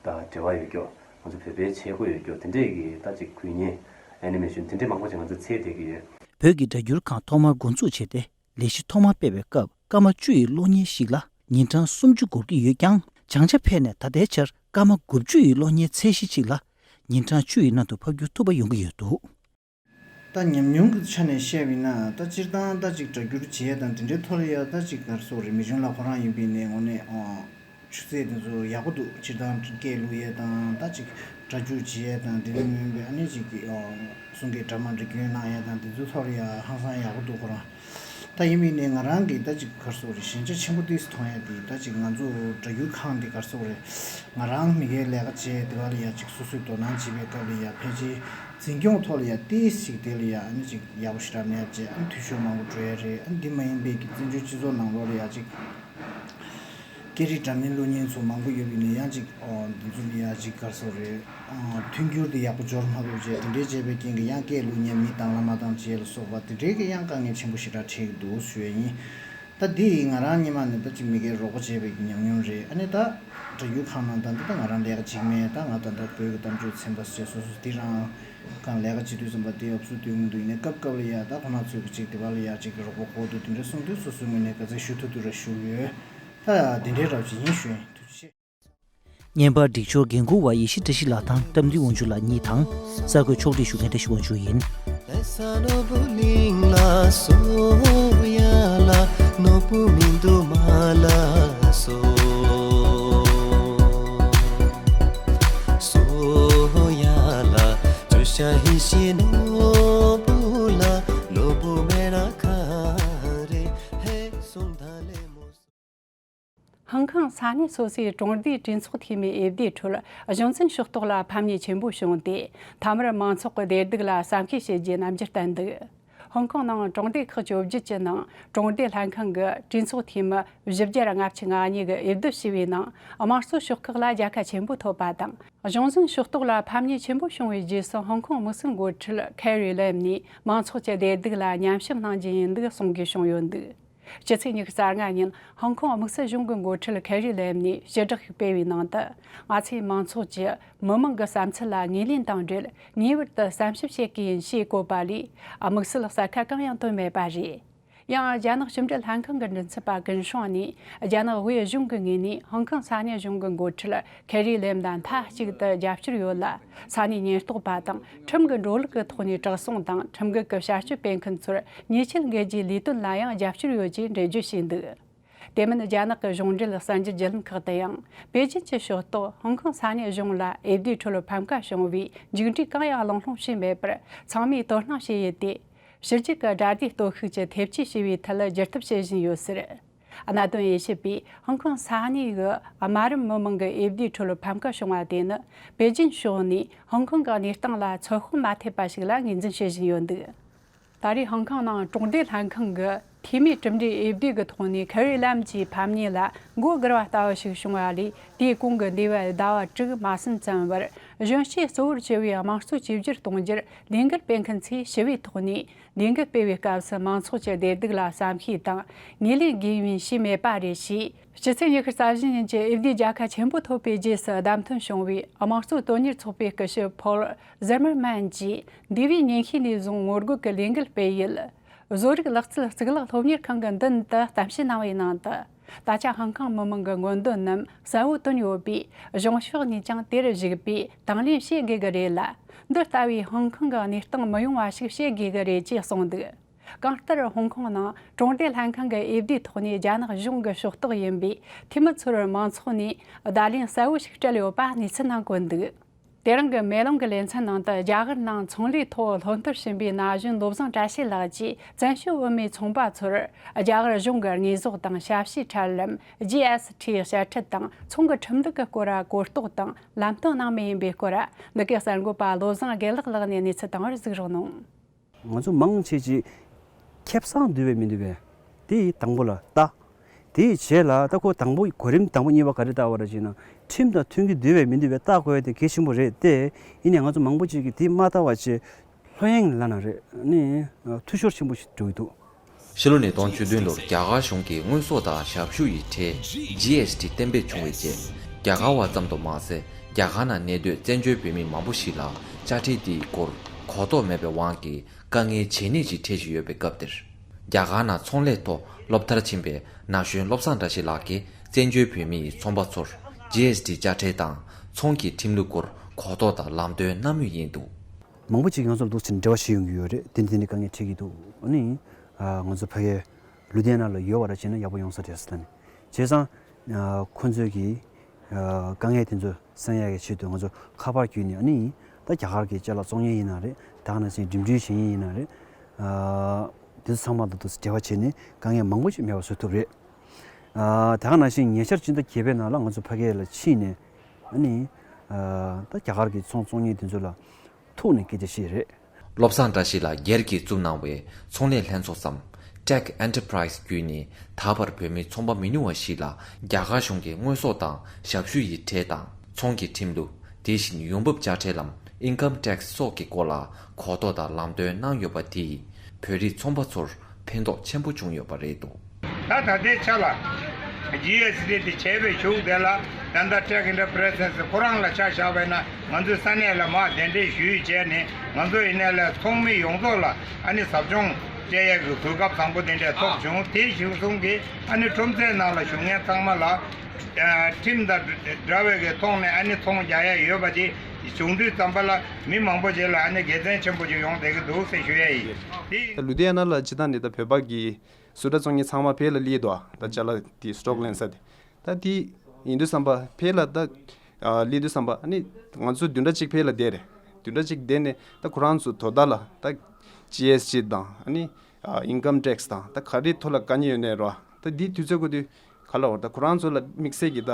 དང་འབྲེལ་བ་ཡོད་རྒྱུ། ང་ཚོ་བོད་པའི་ཆས་གོས་ཡོད་རྒྱུ་དེ་འདྲས་ཀྱི་ད་ཅིག་འགུལ་བརྙན་ཨེ་ནི་མེ་ཤོན་དེ་འདྲས་མང་པོ་ཅིག་ང་ཚོ་འཚོལ་བསྡད་ཀྱི་ཡོད། བོད་ཀྱི་སྒྲ་སྒྱུར་ཁང་ཐོག་མར་འགོ་འཛུགས་བྱས་ཏེ། ལས་གཞི་ཐོག་མ་སྤེལ་བའི་སྐབས་སྐར་མ་བཅུ་ཡི་གློག་བརྙན་ཞིག་ལ་ཉིན་གྲངས་སུམ་ཅུ་འགོར་གྱི་ཡོད་ཀྱང་། བྱང་ཆ་འཕེལ་ནས་ད་ལྟའི་ཆར་སྐར་མ་དགུ་བཅུ་ཡི་གློག་བརྙན་ཚད་གཞི་གཅིག་ལ་ཉིན་གྲངས་བཅུ་ཡི་ནང་དུ་ཕབ་སྒྱུར་ཐུབ་པ་ཡོང་གི་ཡོད་འདུག་ད་ཉམས་མྱོང་གི་ཆ་ནས་བཤད་པ་ཡིན་ན། ད་སྤྱིར་བཏང་ད་ཅིག་སྒྲ་སྒྱུར་བྱེད་ཡ་དང་དེ་འདྲའི་ཐོག་ལ་ཡ་ད་ཅིག་ག་རེ་ཟེར་དགོས་རེད། མི་སྦྱོང་ལགས་ཁོ་རང་ཡིན་པའི་ནས་དངོས་གནས་ཨ་ཆུ་ཚད་དེ་ཚོ་ཡག་པོ་འདུག་སྤྱིར་བཏང་སྐད་བླུག་ཡས་དང་ད་ཅིག་སྒྲ་ སྒྲ་འཇུག་བྱེད་ཡས་དང་དེ་ལ་མིན་པའི་ཨ་ནི་ཅིག་གསུང་སྐད་འདྲ་མ་འདྲ་སྐྱོན་གནང་ཡས་དང་དེ་ཚོའི་ཐོག་ལ་ཡ་ཧང་སང་ཡག་པོ་འདུག་ཁོ་རང་། ད་ཡིན་མིན་ནས་ང་རང་གིས་ད་ཅིག་ག་རེ་ཟེར་དགོས་རེད། ཞན་ཆ་ཆེན་པོ་ཏིས་མཐོང་ཡས་དེ་ད་ཅིག་ང་ཚོ་སྒྲ་སྒྱུར་ཁང་དེ་ག་རེ་ཟེར་དགོས་རེད། ང་རང་མི་སྒེར་ལས་ཀ་བྱས་དེ་བ་ལ་ཡ་ཅིག་སོ་སོས་དོ་སྣང་བྱེད་པའི་སྐབས་ལ་ཡ་ཕལ་ཆེར་འཛིན་སྐྱོང་ཐོག་ལ་ཡ་ཏིས་ཅིག་དེ་ལ་ཡ་ཨ་ནི་ཅིག་ཡག་པོ་ཞེ་དྲག་མེད་པ་བྱས། ཨ་ནི་འཐུས་ཤོར་མང་པོ་འགྲོ་ཡས་རེད། ཨ་ནི་འདི་མ་ཡིན་པའི་གི་བཙན་བྱོལ་སྤྱི་ཚོགས་ནང་ལོགས་ལ་ཡ་ཅིག་སྐད་རིགས་འདྲ་མིན་གློག་བརྙན་ཚོ་མང་པོ་ཡོད་པ་ཡིན་ན་ཡང་ཅིག་ཨོ་འདི་ཚོ་ལ་ཡ་ཅིག་ག་རེ་ཟེར་དགོས་རེད། ཨ་མཐུན་འགྱུར་དེ་ཡག་པོ་འབྱོར་མ་ཐུབ་བྱས། དེ་འདྲའི་བྱས་པའི་རྐྱེན་གྱིས་ཡང་སྐད་གློག་བརྙན་མི་དང་བླ་མ་དང་བཅས་ལ་སོགས་པ་དེ་འདྲའི་གི་ཡང་དཀའ་ངལ་ཆེན་པོ་ཞེ་དྲག་འཕྲད་ཀྱི་འདུག་ཞུ་ཡས་ཡིན། ད་འདི་ཡིས་ང་རང་སྔོན་མ་ནས་ད་ཅིག་མི་སྒེར་རོགས་པ་བྱས་པའི་གི་ཉམས་མྱོང་རེད། ཨ་ནི་ད་སྒྲ་སྒྱུར་ཁང་ནང་ད་འདི་ད་ང་རང་ལས་ཀ་བྱེད་ཀྱི་མེད། ད་ང་ད་ལྟ་བོད་ཀྱི་གཏམ་བརྗོད་ཚན་པ་ཟེར་སོ་སོ་འདི་རང་གང་ལས་ཀ་བྱེད་དུས་ཙམ་པ་དེ་ཨབ་སུ་སྟོན་གྱི་འདུག་ཡིན་ནའི་སྐབས་སྐབས་ལ་ཡ་ད་ཁོ་ན་ཚོས་གི་ཅིག་དེ་བ་ལ་ཡ་ཅིག་གི་རོགས་པ་དགོས་འདུག་དེ་འདྲ་གསུངས་དུས་སོ་སོའི་ངོས་ནས་ག་ཚོད་ཞུ་ཐུབ་ཐུབ་ར་ཞུ་གི་ཡོད། ད་དེ་འདྲའི་རབ་ཅིག་ཡིན་ཞུ་ཡིན། ཐུགས་རྗེ་ཆེ། བརྙན་པར་སྒྲིག་སྦྱོར་འགན་འཁུར་བ་ཡེ་ཤེས་བཀྲ་ཤིས་ལགས་དང་བཀྲ་མདུན་དབང་ཕྱུག་ལགས་གཉིས་དང་། གསར་འགོད་ཕྱོགས་སྒྲིག་ཞུ་མཁན་བཀྲ་ཤིས་དབང་ཕྱུག་ཡིན། ཧང་ཀང་ས་གནས་སོ་སོའི་གྲོང་སྡེའི་གྲོས་ཚོགས་འཐུས་མིའི་འོས་བསྡུའི་ཁྲོད་གཞུང་འཛིན་ཕྱོགས་གཏོགས་ལ་ཕམ་ཉེས་ཆེན་པོ་བྱུང་སྟེ། མཐའ་མར་མང་ཚོགས་ཀྱི་བདེ་སྡུག་ལ་བསམ་ཤེས་བྱེད་རྒྱུའི་རྣམ་འགྱུར་བསྟན་འདུག་ཧོང་ཀོང་ནང་གྲོང་སྡེ་ཁག་བཅོ་བརྒྱད་ཀྱི་ནང་གྲོང་སྡེ་ལྷན་ཁང་གི་གྲོས་ཚོགས་འཐུས་མི་བཞི་བརྒྱ་ལྔ་བཅུ་ང་གཉིས་ཀྱིས་འོས་བསྡུ་བྱས་པའི་ནང་། དམངས་གཙོ་ཕྱོགས་ཁག་ལ་རྒྱལ་ཁ་ཆེན་པོ་ཐོབ་པ་དང་། གཞུང་འཛིན་ཕྱོགས་གཏོགས་ལ་ཕམ་ཉེས་ཆེན་པོ་བྱུང་བའི་རྗེས་སུ། ཧོང་ཀོང་དམིགས་བསལ་འགོ་ཁྲིད་ཁེ་རི་ལེམ་ནས་མང་ཚོགས་ཀྱི་བདེ་སྡུག་ལ་ཉམས་ཞིབ་གནང་རྒྱུ་ཡིན་འདུག་གསུང་དགོས་བྱུང་ཡོད་འདུག་སྤྱི་ཚེས་ཉི་ཤུ་རྩ་ལྔ་ཉིན་ཧོང་ཀོང་དམིགས་བསལ་གཞུང་གི་འགོ་ཁྲིད་ཁེ་རི་ལེམ་ནས་ཕྱི་བསྒྲགས་ཤིག་སྤེལ་བའི་ནང་དུ། ང་ཚོས་མང་ཚོགས་ཀྱི་མི་མང་གི་བསམ་ཚུལ་ལ་ངོས་ལེན་དང་འབྲེལ། ངེས་པར་དུ་བསམ་ཞིབ་བྱེད་ཀྱི་ཡིན་ཞེས་བཀོད་པ་ལས། དམིགས་བསལ་གསལ་ཁ་གང་ཡང་བཏོན་མེད་པ་རེད། ཡང་རྒྱ་ནག་ཕྱི་འབྲེལ་ལྷན་ཁང་གི་མགྲིན་ཚབ་པ་ཀུན་ཧྲུང་ནས། རྒྱ་ནག་དབུས་གཞུང་གི་ངོས་ནས་ཧོང་ཀོང་ས་གནས་གཞུང་གི་འགོ་ཁྲིད་ཁེ་རི་ལེམ་ལ་མཐའ་གཅིག་ཏུ་རྒྱབ་སྐྱོར་ཡོད་ལ། ས་གནས་ཉེན་རྟོག་པ་དང་ཁྲིམས་ཀྱི་འགྲོ་ལུགས་ཀྱི་ཐོག་ནས་དྲག་སྲུང་དང་། ཁྲིམས་འགལ་གྱི་བྱ་སྤྱོད་སྤེལ་མཁན་ཚོར་ཉེས་ཆད་འགེལ་རྒྱུའི་ལས་དོན་ལ་ཡང་རྒྱབ་སྐྱོར་ཡོད་ཅེས་འགྲེལ་བརྗོད་བྱས་འདུག་དེ་མིན་རྒྱ་ནག་གི་གཞུང་འབྲེལ་གསར་འགྱུར་བརྒྱུད་ལམ་ཁག་ཏུ་ཡང་། པེ་ཅིན་གྱི་ཕྱོགས་གཏོགས་ཧོང་ཀོང་ས་གནས་གཞུང་ལ་འོས་བསྡུའི་ཁྲོད་ཕམ་ཁ་བྱུང་བའི་མཇུག་འབྲས་གང་ཡང་གླེང་སློང་བྱས་མེད་པར། ཚང་མས་དོ་སྣང་བྱས་ཡོད་དེ། ཕྱི་རྒྱལ་གྱི་དགྲ་ཟླའི་སྟོབས་ཤུགས་ཀྱི་ཐེབས་ཇུས་བྱས་པའི་ཐད་ལ་བསྒྱུར་ཐབས་བྱེད་བཞིན་ཡོད་ཟེར། གནད་དོན་དབྱེ་ཞིབ་པས་ཧོང་ཀོང་ས་གནས་ཀྱི་དམའ་རིམ་མི་མང་གི་འོས་བསྡུའི་ཁྲོད་ཕམ་ཁ་བྱུང་བ་དེ་ནི། པེ་ཅིན་ཕྱོགས་ནས་ཧོང་ཀོང་གི་གནས་སྟངས་ལ་ཚོད་དཔག་མ་ཐེབས་པ་ཞིག་ལ་ངོས་འཛིན་བྱེད་བཞིན་ཡོད་འདུག་ད་རེས་ཧོང་ཀོང་ནང་གྲོང་སྡེ་ལྷན་ཁང་གི་འཐུས་མིའི་གྲུབ་འབྲས་འོས་བསྡུ་གི་ཐོག་ནས་ཁེ་རི་ལམ་གྱི་ཕམ་ཉེས་ལ་མགོ་སྒུར་བ་ལྟ་བུ་ཞིག་བྱུང་བ་ལས། དེའི་གོང་གི་འདས་པའི་ཟླ་བ་དྲུག་མ་ཟིན་ཙམ་བར་གཞོན་སྐྱེས་གཙོ་བོར་གྱུར་བའི་དམངས་གཙོ་བཅོས་བསྒྱུར་གཏོང་རྒྱུར་ལས་འགུལ་སྤེལ་མཁན་ཚོས་ཞི་བའི་ཐོག་ནས་ལས་འགུལ་སྤེལ་བའི་སྐབས་སུ་མང་ཚོགས་ཀྱི་བདེ་སྡུག་ལ་བསམ་ཤེས་དང་ངོས་ལེན་དགོས་མིན་ཞུས་མེད་པ་རེད་ཅེས། སྤྱི་ཚེས་ཉི་ཤུ་རྩ་བཞི་ཉིན་གྱི་འོས་བསྡུའི་རྒྱལ་ཁ་ཆེན་པོ་ཐོབ་པའི་རྗེས་སུ་བདམས་ཐོན་བྱུང་བའི་དམངས་གཙོ་དོན་གཉེར་ཚོགས་པའི་སྐུ་ཞབས་ཕོལ་ཟེར་མར་མན་གྱིས། འདས་པའི་ཉིན་ཤས་ནས་བཟུང་ངོ་རྒོལ་གྱི་ལས་འགུལ་སྤེལ་ཡུལ། བཟོ་རིག་ལག་རྩལ་གཙུག་ལག་སློབ་གཉེར་ཁང་གི་མདུན་དུ་གཏམ་བཤད་གནང་བའི་ནང་དུ། ད་ཆ་ཧང་ཀང་མི་མང་གི་མངོན་འདོད་རྣམས་གསལ་བོ་བཏོན་ཡོད་པས། གཞུང་ཕྱོགས་ནས་ཀྱང་དེར་གཞིགས་པའི་དང་ལེན་བྱེད་དགོས་ཀྱི་རེད་ལ། འདི་ལྟ་བུའི་ཧང་ཀང་གི་གནས་སྟངས་མི་ཡོང་བ་ཞིག་བྱེད་དགོས་ཀྱི་རེད་ཅེས་གསུངས་འདུག་གང་ལྟར་ཧོང་ཀོང་ནང་གྲོང་སྡེ་ལྷན་ཁང་གི་འོས་བསྡུའི་ཐོག་ནས་རྒྱ་ནག་གཞུང་གི་ཕྱོགས་གཏོགས་ཡིན་པའི་འཐུས་མི་ཚོར་མང་ཚོགས་ནས་བརྡ་ལན་གསལ་བོ་ཞིག་སྤྲད་ཡོད་པ་གནས་ཚུལ་ནང་བཀོད་འདུག་དེ་རིང་གི་མེ་ལོང་གི་ལེ་ཚན་ནང་དུ་རྒྱ་གར་ནང་ཚོང་ལས་ཐོག་སློབ་མཐར་ཕྱིན་པའི་ན་གཞོན་བློ་བཟང་བཀྲ་ཤིས་ལགས་ཀྱིས་བཙན་བྱོལ་བོད་མིའི་ཚོང་པ་ཚོར་རྒྱ་གར་གཞུང་གི་དངོས་ཟོག་དང་ཞབས་ཞུའི་ཁྲལ་ལམ། ཇི་ཨེས་ཊི་དཔྱ་ཁྲལ་དང་ཚོང་གི་ཁྲིམས་ལུགས་ཀྱི་སྐོར་གོ་རྟོགས་དང་ལམ་སྟོན་གནང་མུས་ཡིན་པའི་སྐོར། འདི་གའི་གསར་འགོད་པ་བློ་བཟང་དགེ་ལེགས་ལགས་ནས་གནས་ཚུལ་དང་པོར་གཟིགས་རོགས་གནང་། ང་ཚོ་མང་ཆེ་ཅིག་ཁེ་བཟང་འདུས་པས་མི་འདུས་པས། དེ་ཡི་དང་པོ་ལ་ལྟ། དེའི་རྗེས་ལ་ད་ཁོ་དང་པོ་གོ་རིམ་དང་པོ་གཉིས་པ་ག་རེ་ལྟ་བ་རེད་ཅེ་ན། ཁྲིམས་དང་མཐུན་གྱི་འདུས་པས་མི་འདུས་པས་ལྟ་དགོས་ཡ་དེ་གལ་ཆེན་པོ་རེད་དེ། ཡིན་ནའི་ང་ཚོ་མང་པོ་ཅིག་གིས་དེ་མ་ལྟ་བ་བྱས། ལྷོད་གཡེང་ལབ་ན་རེད། ནི་འཐུས་ཤོར་ཆེན་པོ་ཞིག་འགྲོ་གི་འདུག་ཕྱི་ལོ་ཉིས་སྟོང་བཅུ་བདུན་ལོར་རྒྱ་གར་གཞུང་གིས་དངོས་ཟོག་དང་ཞབས་ཞུ་ཡི་ཁྲལ་ཇི་ཨེས་ཊི་གཏན་འབེབས་བྱུང་བའི་རྗེས། རྒྱ་གར་བ་ཙམ་དུ་མ་ཟད། རྒྱ་གར་ནང་གནས་སྡོད་བཙན་བྱོལ་བོད་མི་མང་པོ་ཞིག་ལ་དཔྱ་ཁྲལ་དེའི་སྐོར་གོ་རྟོགས་མེད་པའི་དབང་གིས་དཀའ་ངལ་བྱེད་ནུས་ཀྱི་ཁྲལ་ཞིག་ཡོད་པའི་སྐབས་དེར། རྒྱ་གར་ནང་ཚོང་ལས་ཐོག་སློབ་མཐར་ཕྱིན་པའི་ན་གཞོན་བློ་བཟང་བཀྲ་ཤིས་ལགས་ཀྱིས་བཙན་བྱོལ་བོད་མི་ཡི་ཚོང་པ་ཚོར་ཇི་ཨེས་ཊི་དཔྱ་ཁྲལ་དང་ཚོང་གི་ཁྲིམས་ལུགས་སྐོར་གོ་རྟོགས་དང་ལམ་སྟོན་གནང་མུས་ཡིན་འདུག་མང་པོ་ཅིག་ང་ཚོར་འདུག་ཅིང་འབྲེལ་བ་བྱེད་ཡོང་གི་ཡོད་རེད། དེ་འདི་འདྲའི་དཀའ་ངལ་འཕྲད་ཀྱི་འདུག་ཨ་ནི། ང་ཚོ་ཕ་གིའི་ལུས་རྟེན་ནང་ལ་ཡོད་པ་ར་བྱས་ན་ཡག་པོ་ཡོང་ས་རེད་ཟེར་ནས། བྱས་ཙང་། ཁོ་ཚོས་ཀྱིས། དཀའ་ངལ་དེ་ཚོ་སེལ་ཡག་གི་ཆེད་དུ་ང་ཚོ་ཁ་པར་བརྒྱུད་ནས་ཨ་ནི་ད་རྒྱ་གར་གྱི་ཅ་ལག་བཙོང་མཁན་ཡིན་ན་རེད། ད་ག་ནང་བཞིན་འགྲིམ་འགྲུལ་བྱེད་མཁན་ཡིན་ན་རེད། དེ་ཚོ་ཚང་མ་དང་དུ་འབྲེལ་བ་བྱས་ནས་དཀའ་ངལ་མང་པོ་ཞིག་མེད་པ་བཟོ་ཐུབ་རེད། ད་ག་ནང་བཞིན་ཉེ་ཆར་སྤྱི་ཟླ་བརྒྱད་པའི་ནང་ལ་ང་ཚོ་ཕ་གི་ལ་ཕྱིན་ནས་ཨ་ནི་ད་རྒྱ་གར་གྱི་ཚོང་བཙོང་མཁན་དེ་ཚོ་ལ་ཐུག་ནས་སྐད་ཆ་བཤད་རེད། བློ་བཟང་བཀྲ་ཤིས་ལགས་སྒེར་གྱིས་བཙུགས་གནང་བའི་ཚོང་ལས་ལྷན་ཚོགས་སམ། Tech Enterprise བརྒྱུད་ནས་ད་བར་བོད་མི་ཚོང་པ་མི་ཉུང་བ་ཞིག་ལ་རྒྱ་གར་གཞུང་གི་དངོས་ཟོག་དང་ཞབས་ཞུ་ཡི་ཁྲལ་དང་ཚོང་གི་ཁྲིམས་ལུགས། དེ་བཞིན་ཡོང་འབབ་དཔྱ་ཁྲལ་ལམ། Income Tax སོགས་ཀྱི་སྐོར་ལ་གོ་རྟོགས་དང་ལམ་སྟོན་གནང་ཡོད་པ་དེས་བོད་རིགས་ཚོང་པ་ཚོར་ཕན་ཐོགས་ཆེན་པོ་བྱུང་ཡོད་པ་རེད་འདུག། ད་ད་ལྟའི་ཆ་ལ་ཇི་ཨེསི་ཊི་དེ་བྱས་པའི་གཞུག་དེ་ལ་ད་ལྟ་Tech Enterprise ཁོ་རང་ལ་ཆ་བཞག་པས་ན། ང་ཚོའི་ས་གནས་ལ་མར་གདན་འདྲེན་ཞུས་བྱས་ནས་ང་ཚོ་ཡིན་ནའི་ལས་ཚོང་མི་ཡོངས་རྫོགས་ལ་ཨ་ནི་ཟབ་སྦྱོང་སྤྲད་ཡས་ཀྱི་གོ་སྐབས་བཟང་པོ་དེ་འདྲས་ཐོབ་བྱུང་། དེ་གཞིར་བཟུང་གིས་ཨ་ནི་ཁྲོམ་སའི་ནང་ལ་བཞུགས་མཁན་ཚང་མ་ལ་ཁྲིམས་དང་འདྲ་བའི་གི་ཐོག་ནས་ཨ་ནི་ཚོང་རྒྱག་ཡས་ཡོད་པ་དེ་བྱུང་དུས་ཙམ་པ་ལ་མི་མང་པོ་ཅིག་ལ་ཨ་ནི་དགེ་མཚན་ཆེན་པོ་ཅིག་ཡོང་བསྡད་ཀྱི་འདུག་ཟེར་ཞུ་ཡས་ཡིན། དེ་ད་ལུ་དྷི་ཡ་ན་ལ་སྤྱི་བཏང་ནས་ད་བོད་པ་གི་བཟོ་གྲྭ་བཙོང་མཁན་ཚང་མ་ཕེ་ལ་སླེབས་འདུག་ཨ། ད་ཅ་ལག་དེ་སི་ཊོག་ལེན་ས་དེ། ད་དེ་ཡིན་དུས་ཙམ་པ་ཕེ་ལ་ད་ཨ་སླེབས་དུས་ཙམ་པ་ཨ་ནི་ང་ཚོ་བདུན་ཕྲག་གཅིག་ཕེ་ལ་བསྡད་རེད། བདུན་ཕྲག་གཅིག་བསྡད་ནས་ད་ཁོ་རང་ཚོ་དོ་བདག་ལ་ད་ཇི་ཨེསི་ཊི་དང་ཨ་ནི་ཨ་ཨིན་ཀམ་ཊེག་སི་དང་ད་ག་རེ་ཐོག་ལ་དཀའ་ངལ་ཡོད་ནའི་རོ། ད་དེ་དུས་ཚོད་ཁོ་དུས་ག་ལ་བར་ད་ཁོ་རང་ཚོ་ལ་དམིགས་བསལ་གྱི་ད་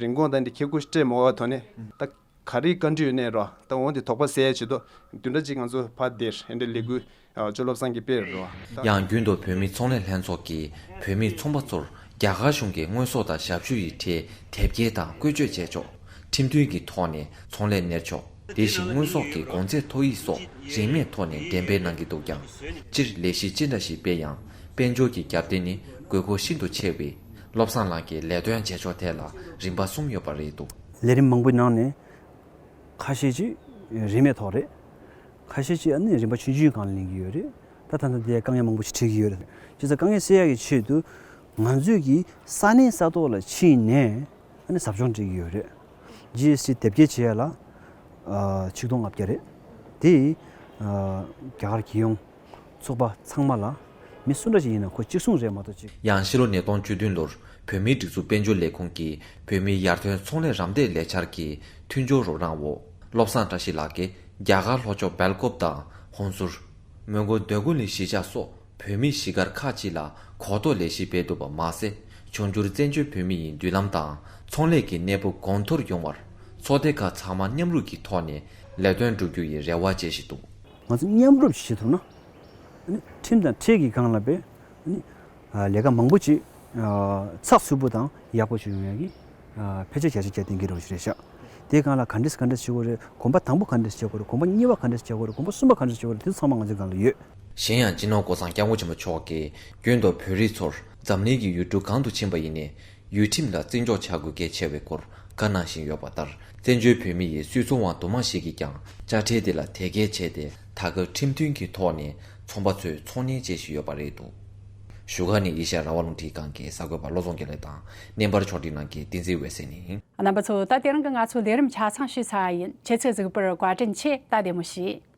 རིན་གོང་ད་འདི་ཁེ་ཁུ་སྤྲད་མ་བ་དོ་ནས་ད། ག་རེ་བཀའ་འདྲི་ཡོད་ནའི་རོ། ད་འོང་དེ་དོགས་པ་སེལ་ཡ་ཆེད་དུ་བདུན་ཕྲག་གཅིག་ང་ཚོ་ཕར་བསྡད་ཨེ་འདྲ་ལས་འགུལ་ཨ་ཅོ་བློ་བཟང་གིས་སྤེལ་རོ། ད་ཡང་རྒྱུན་དུ་བོད་མི་ཚོང་ལས་ལྷན་ཚོགས་ཀྱིས་བོད་མི་ཚོང་པ་ཚོར་རྒྱ་གར་གཞུང་གི་དངོས་ཟོག་དང་ཞབས་ཞུ་ཡི་ཁྲལ་དེབ་སྐྱེལ་དང་བཀོལ་སྤྱོད་བྱས་ཆོག། ཁྲིམས་མཐུན་གྱི་ཐོག་ནས་ཚོང་ལས་གཉེར་ཆོག། དེ་བཞིན་དངོས་ཟོག་གི་གོང་ཚད་མཐོ་ཡི་སོགས་རིན་མེད་ཐོག་ནས་འགྲེམས་སྤེལ་གནང་གི་འདུག་ཀྱང་། སྤྱིར་ལས་གཞི་ཅི་འདྲ་ཞིག་སྤེལ་ཡང་དཔལ་འབྱོར་གྱི་རྒྱབ་རྟེན་ནི་དགོས་མཁོ་ཤིན་ཏུ་ཆེ་བས། བློ་བཟང་ལགས་ཀྱིས་ལས་དོན་བྱེད་ཕྱོགས་ཐད་ལ་རིམ་པ་གསུམ་ཡོད་པ་རེད་འདུག། ལས་རིམ་མང་པོའི་ནང་ནས་ཁ་ཤས་ཅིག་རིན་མེད་ཐོག་རེད། ཁ་ཤས་ཅིག་ཨ་ནི་རིན་པ་ཆུང་ཆུང་སྒང་ལ་ལེན་གྱི་ཡོད་རེད། ད་ད་ལྟ་དེ་དཀའ་ངལ་མང་པོ་ཞིག་འཕྲད་ཀྱི་ཡོད་རེད། བྱས་ཙང་དཀའ་ངལ་སེལ་ཡག་གི་ཆེད་དུ་ང་ཚོས་ཀྱི་ས་གནས་ས་ཐོག་ལ་ཕྱིན་ནས་ཨ་ནི་ཟབ་སྦྱོང་སྤྲད་ཀྱི་ཡོད་རེད། ཇི་ཨེསི་ཊི་དེབ་སྐྱེལ་བྱེད་ཡ་ལ་ཨ་ཆིག་སྟོང་ལྔ་བརྒྱ་རེད། དེ་ཨ་རྒྱ་གར་རྒྱལ་ཡོངས་ཚོགས་པ་ཚང་མ་ལ་མི་སུ་འདྲ་ཞིག་ཡིན་ན་ཁོ་གཅིག་མཚུངས་རེད་མ་གཏོགས་གཅིག། ཡང་ཕྱི་ལོ་ཉིས་སྟོང་བཅུ་བདུན་ལོར་བོད་མིའི་སྒྲིག་འཛུགས་དཔལ་འབྱོར་ལས་ཁུངས་ཀྱིས་བོད་མིའི་ཡར་ཐོན་ཚོང་ལས་རམ་འདེགས་ལས་འཆར་གྱི་མཐུན་སྦྱོར་རོགས་རམ་འོག། བློ་བཟང་བཀྲ་ཤིས་ལགས་ཀྱིས་རྒྱ་གར་ལྷོ་ཕྱོགས་སྦེལ་ཀོབ་དང་ཧོན་སུར། མོན་གྷོ་འདོད་རྒུ་གླིང་གཞིས་ཆགས་སོགས་བོད་མིའི་གཞིས་སྒར་ཁག་ཅིག་ལ་གོ་རྟོགས་ལས་གཞི་སྤེལ་འདུག་པ་མ་ཟད། འབྱུང་འགྱུར་བཙན་བྱོལ་བོད་མི་ཡི་མདུན་ལམ་དང་ཚོང་ལས་ཀྱི་གནས་བབ་གོང་མཐོར་ཡོང་བར་ཚོགས་སྡེ་ཁག་ཚང་མ་མཉམ་རུབ་ཀྱི་ཐོག་ནས་ལས་དོན་བསྒྲུབ་རྒྱུ་ཡི་རེ་བ་བཅས་ཤིག་འདུག། ང་ཚོ་མཉམ་རུབ་བྱེད་ཐུབ་ན། ཨ་ནི་ཁྲིམས་དང་ཁྲལ་གྱི་སྒང་ལ་དཔེ་ཨ་ནི་ལས་ཀ་མང་པོ་ཅིག་ཚགས་ཚུད་པོ་དང་ཡག་པོ་ཞིག་ཡོང་ཡག་གི་ཕལ་ཆེར་བརྒྱ་ཆ་བརྒྱ་གཏན་འཁེལ་རོགས་ཞིག་རེད་ཤག། དེའི་སྒང་ལ་ག་འདྲས་ག་འདྲས་བྱེད་དགོས་རེད། གོམ་པ་དང་པོ་ག་འདྲས་བྱེད་དགོས་རེད། གོམ་པ་གཉིས་པ་ག་འདྲས་བྱེད་དགོས་རེད། གོམ་པ་གསུམ་པ་ག་འདྲས་བྱེད་དགོས་རེད། དེ་ཚོ་ཚང་མ་ང་ཚོའི་སྒང་ལ་ཡོད། གཞན་ཡང་སྤྱི་ནོར་ྋགོང་ས་ྋསྐྱབས་མགོན་ཆེན་པོ་མཆོག་གིས་རྒྱུན་དུ་བོད་རིགས་ཚོར་འཛམ་གླིང་གི་ཡུལ་གྲུ་གང་དུ་ཕྱིན་པ་ཡིན་ནའི་ཡུལ་ཁྲིམས་ལ་བརྩི་འཇོག་བྱ་དགོས་གལ་ཆེ་བའི་སྐོར་བཀའ་གནང་བཞིན་ཡོད་པ་ལྟར། བཙན་བྱོལ་བོད་མི་ཡི་སུད་ཚོང་བ་དུ་མ་ཞིག་གིས་ཀྱང་དཔྱ་ཁྲལ་དེ་ལ་དེ་གས་བྱས་ཏེ་ད་སྐབས་ཁྲིམས་མཐུན་གྱི་ཐོག་ནས་ཚོང་པ་ཚོས་ཚོང་གཉེར་བྱེད་བཞིན་ཡོད་པ་རེད་འདུག། བཞུགས་སྒར་ནས་ཨེ་ཤ་ཡ་རང་དབང་རླུང་འཕྲིན་ཁང་གི་གསར་འགོད་པ་བློ་བཟང་དགེ་ལེགས་དང་། རྣམ་པར་ཕྱོགས་སྒྲིག་གནང་མཁན་བསྟན་འཛིན་འོད་ཟེར་ཡིན། རྣམ་པ་ཚོ། ད་དེ་རིང་གི་ང་ཚོའི་ལས་རིམ་ཆ་ཚང་ཞུས་ཚར་བ་ཡིན། ཁྱེད་ཚོས་གཟིགས་པར་བཀའ་དྲིན་ཆེ། ད་བདེ་མོ་བྱོས།